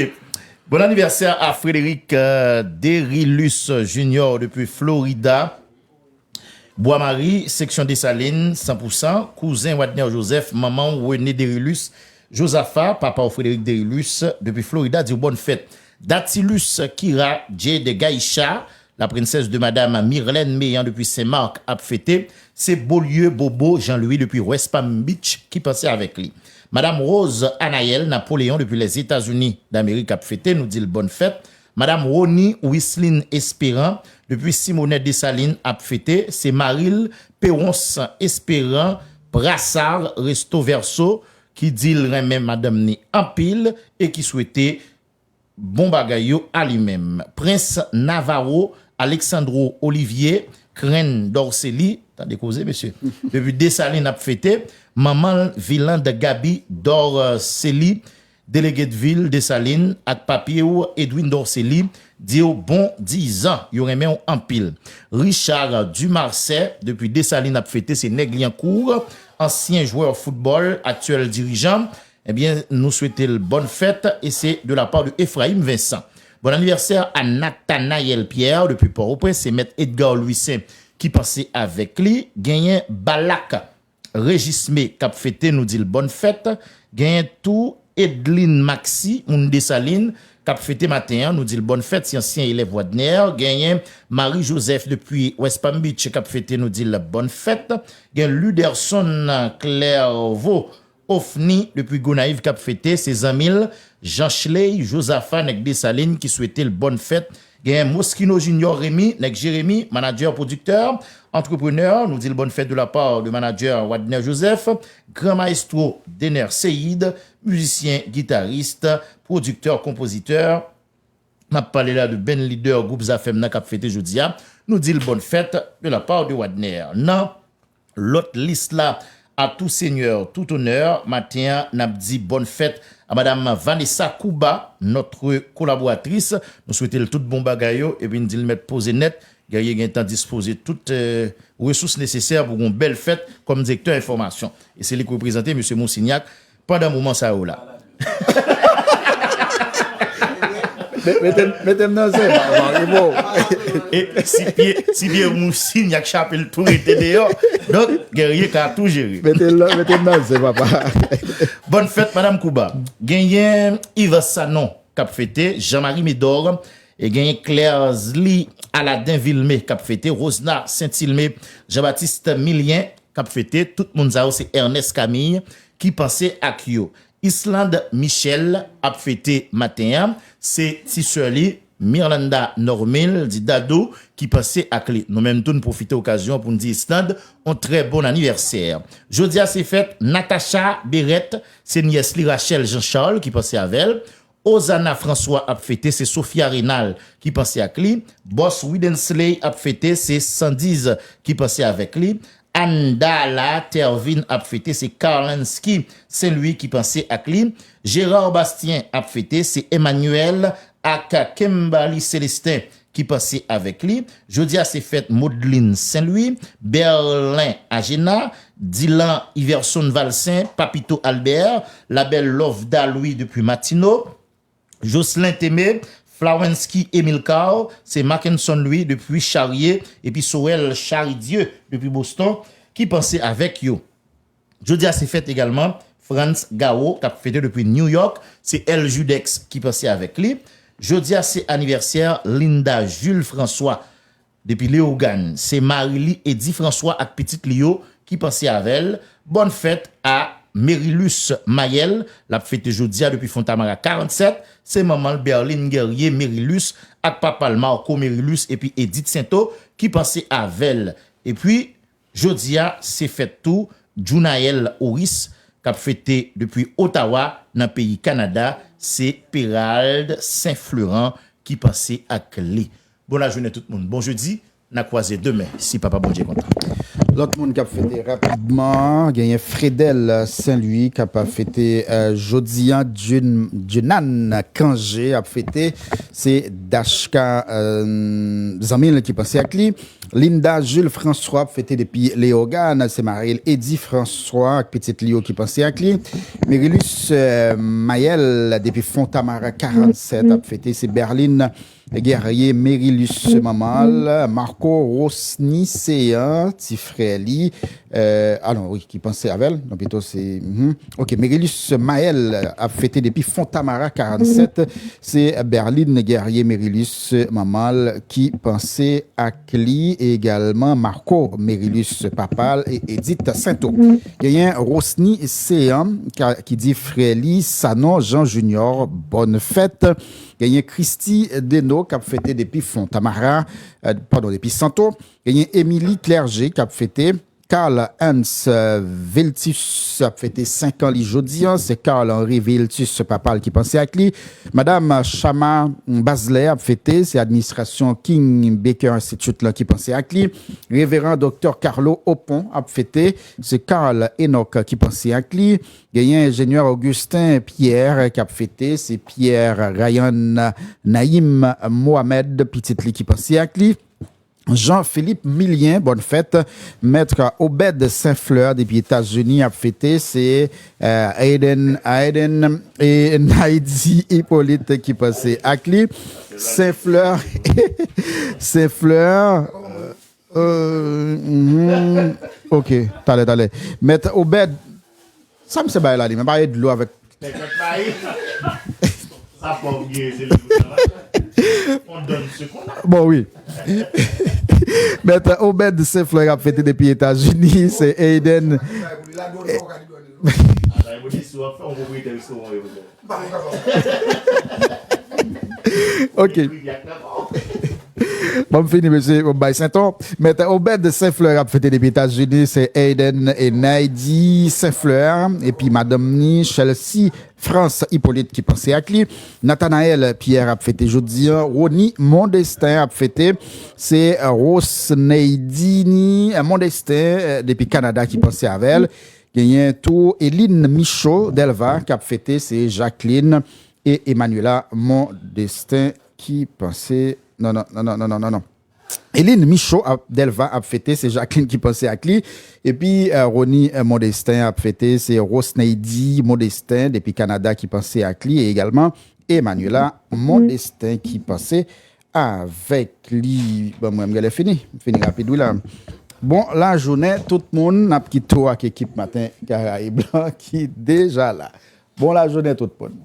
Bon anniversaire à Frédéric euh, Derilus Junior depuis Florida. Bwa Mari, seksyon Desalin, san pou san, kouzen Wadner Joseph, manman w René Derilus, Jozafa, papa w Frédéric Derilus, depi Florida, di w bòn fèt. Datilus Kira Jade Gaïcha, la princesse de madame Myrlène Meyan depi Sen Mak ap fete, se Beaulieu Bobo Jean Louis depi West Palm Beach ki panse avèk li. Madame Rose Anaël Napoléon depi Lèzetazini Damerik ap fete, nou di l bòn fèt. Madame Rony Wislin Espérant, depi Simonè Desalin ap fete, se mari l Pewons Espérant Brassard Resto Verso ki di l renmen madanm ni anpil e ki swete bon bagay yo a li menm. Prens Navarro Alexandro Olivier Krenn Dorcely, tande koze mesye, depi Desalin ap fete, manman l Vilande Gaby Dorcely, delege de vil Desalin ak papye w Edwin Dorcely, di w bon dizan, yo renmen w anpil. Richard Dumarsais, depi Desalin ap fete, se nèg Lyankou, ansyen jwè foutbòl, aktyèl dirijan, ebyen, nou swete l bòn fèt e se de la part de Ephraim Vincent. Bon anniversaire à Nathanaël Pierre depi Pòtoprens, se mèt Edgar Louissaint ki panse avèk li. Genyen Balak Regisme k ap fete, nou di l bòn fèt. Genyen tou Edline Maxi, moun Desalin, k ap fete maten an, nou di l bòn fèt, se ansyen elèv Wadner. Genyen Marie Joseph depi West Palm Beach k ap fete, nou di l bòn fèt. Gen Luderson Clairvaux Ofni depi Gonayiv k ap fete, se zanmi l Jean Chley Josapha nèg Desalin ki swete l bòn fèt. Genyen Moschino Junior Remy, nèg Jeremi, manadjè, pwodiktè, antreprenè, nou di l bòn fèt de la part de manadjè Wadner Joseph, gran maestro Dener Ceïde, mizisyen, gitaris, pwodiktè, konpozitè. N ap pale la de band leader gwoup Zafèm nan k ap fete jodi a. Nou di l bòn fèt de la part de Wadner. Nan lòt lis la, à tout seigneur, tout honneur, maten an, n ap di bòn fèt a madam Vanessa Kouba, notre collaboratrice. Nou swete l tout bon bagay yo, epi n di l mèt poze nèt, Guerrier gentan dispoze tout euh, resous nesesè pou gon bèl fèt kòm direktè enfòmasyon. E se li k reprezante mesye Monsignac pandan moman sa yo la. Mete m nan zen, Maribou. E si pye, si pye Monsignac chape l tou rete deyò, donk Guerrier ka tou jere. Mete m nan zen, papa. Bòn fèt, Madam Kouba. Genyen Yves Sanon k ap fete, Jean Marie Medor, e genyen Clersley Aladin Vilmé k ap fete, Rosna Saint-Ilmé, Jean Baptiste Milien k ap fete. Tout moun sa yo se Ernest Camille ki panse ak yo. Islande Michel ap fete maten an, se ti sè li Mirlanda Normil di Dadou ki panse ak li. Nou menm tou n pwofite okazyon pou n di Islande on trè bon anivèsè. Jodi a se fèt Natacha Berrette, se nyès li Rachel Jean Charles ki panse avè l. Ozana François ap fete, se Sophia Renal ki panse ak li. Bòs Widensley ap fete, se Sandiz ki panse avèk li. Andala Tervin ap fete, se Karlansky Saint Louis ki panse ak li. Gérard Bastien ap fete, se Emmanuel ak Kimberly Célestin ki panse avèk li. Jodi a se fèt Modeline Saint-Louis, Berlin Agena, Dylan Iverson Valcin, Papito Albert, Labèl Lovda Louis depi Matino, Jocelyn Temé, Flawensky Emilcar, se Mackenson Louis depi Charrier, epi Sorel Charidieu depi Boston, ki panse avèk yo. Jodi a se fèt egalman Frantz Garo k ap fete depi New York, se El Judex ki panse avèk li. Jodi a se anivèsè Linda Jules François depi Leyogàn, se mari li Eddy François ak pitit li yo ki panse avè l. Bòn fèt a Merilus Mayel, l ap fete jodi a depi Fontamara karannsèt, se manman l Berline Guerrier Merilus ak papa l Marco Merilus epi Edith Sento ki panse avè l. Epi jodi a se fèt tou Junael Oris k ap fete depi Ottawa nan peyi Kanada, se Perald Saint Florent ki panse ak li. Bon lajounen tout moun, bon jedi, n a kwaze demen si Papa Bondye kontan. Lòt moun k ap fete rapidman, genyen Fredel Saint Louis k ap fete euh, jodi a, Jun- Junan Cangé ap fete, se Dachka euh, zanmi l ki panse ak li. Linda Jules François ap fete depi Leyogàn, se mari l Eddy François ak pitit li yo ki panse ak li. Merilus euh, Mayel depi Fontamara karannsèt ap fete, se Berline Guerrier Merilus manman l, Marco Rosny Céan ti frè li, euh, ah non, wi, ki panse avè l, non, pito se, mhm. Ok, Merilus Maël ap fete depi Fontamara karannsèt, se Berline Guerrier Merilus manman l ki panse ak li, egalman Marco Merilus papa l e Edith Sento. Genyen Rosny Céan ka- ki di frè li Sanon Jean Junior bòn fèt. Genyen Christy Deno k ap fete depi Fontamara, euh, padon, depi Santo. Genyen Emily Clergé k ap fete. Carl Hans euh, Veltus ap fete senk an li jodi a. Se Carl Henri Veltus papa l ki panse ak li. Madam Chama Bazelais ap fete, se administrasyon King Baker Institute lan ki panse ak li. Reveran Doktè Carlo Opon ap fete, se Carl Enoch ki panse ak li. Genyen enjenyè Augustin Pierre k ap fete, se Pierre Ryan Naïm Mohamed, pitit li ki panse ak li. Jean Philippe Milien, bòn fèt. Mèt Obed Saint Fleur depi Etazini ap fete, se euh, Aiden, Aiden e Naidi Hippolyte ki panse ak li. Saint Fleur, Saint Fleur, euh, mhm, ok, talè, talè. Mèt Obed, sa misye bay la li, men bay dlo avèk Nèg yo bay. Sa pòv gen se li pou travay. On donne ce qu'on a. Bon, wi. Mèt Obed Saint Fleur ap fete depi Etazini, se Aiden. Atay pou di si w ap fè yon pwopriyetè restoran yo pou fè. Ok. Bon, m fini, mesye, bon, bay senton. Mèt Obed Saint Fleur ap fete depi Etazini, se Aiden e Naidi Saint Fleur, epi madanm ni Chelsea France Hippolyte ki panse ak li. Nathanaël Pierre ap fete jodi a. Rony Mondestin ap fete, se Rosneidini Mondestin euh, depi Kanada ki panse avè l. Genyen tou Eline Michaud Delva k ap fete, se Jacqueline e Emmanuela Mondestin ki panse. Non, non, non, non, non, non, non, non. Eline Michaud ap, Delva ap fete, se Jacqueline ki panse ak li. Epi euh, Rony euh, Modestin ap fete, se Rosneydi Modestin depi Kanada ki panse ak li. E egalman Emmanuela Modestin ki panse avèk li. Bon, mwen, m genlè fini. M fini rapid, wi, la. Bon lajounen, tout moun, n ap kite w ak ekip Maten Karayib lan ki deja la. Bon lajounen, tout moun.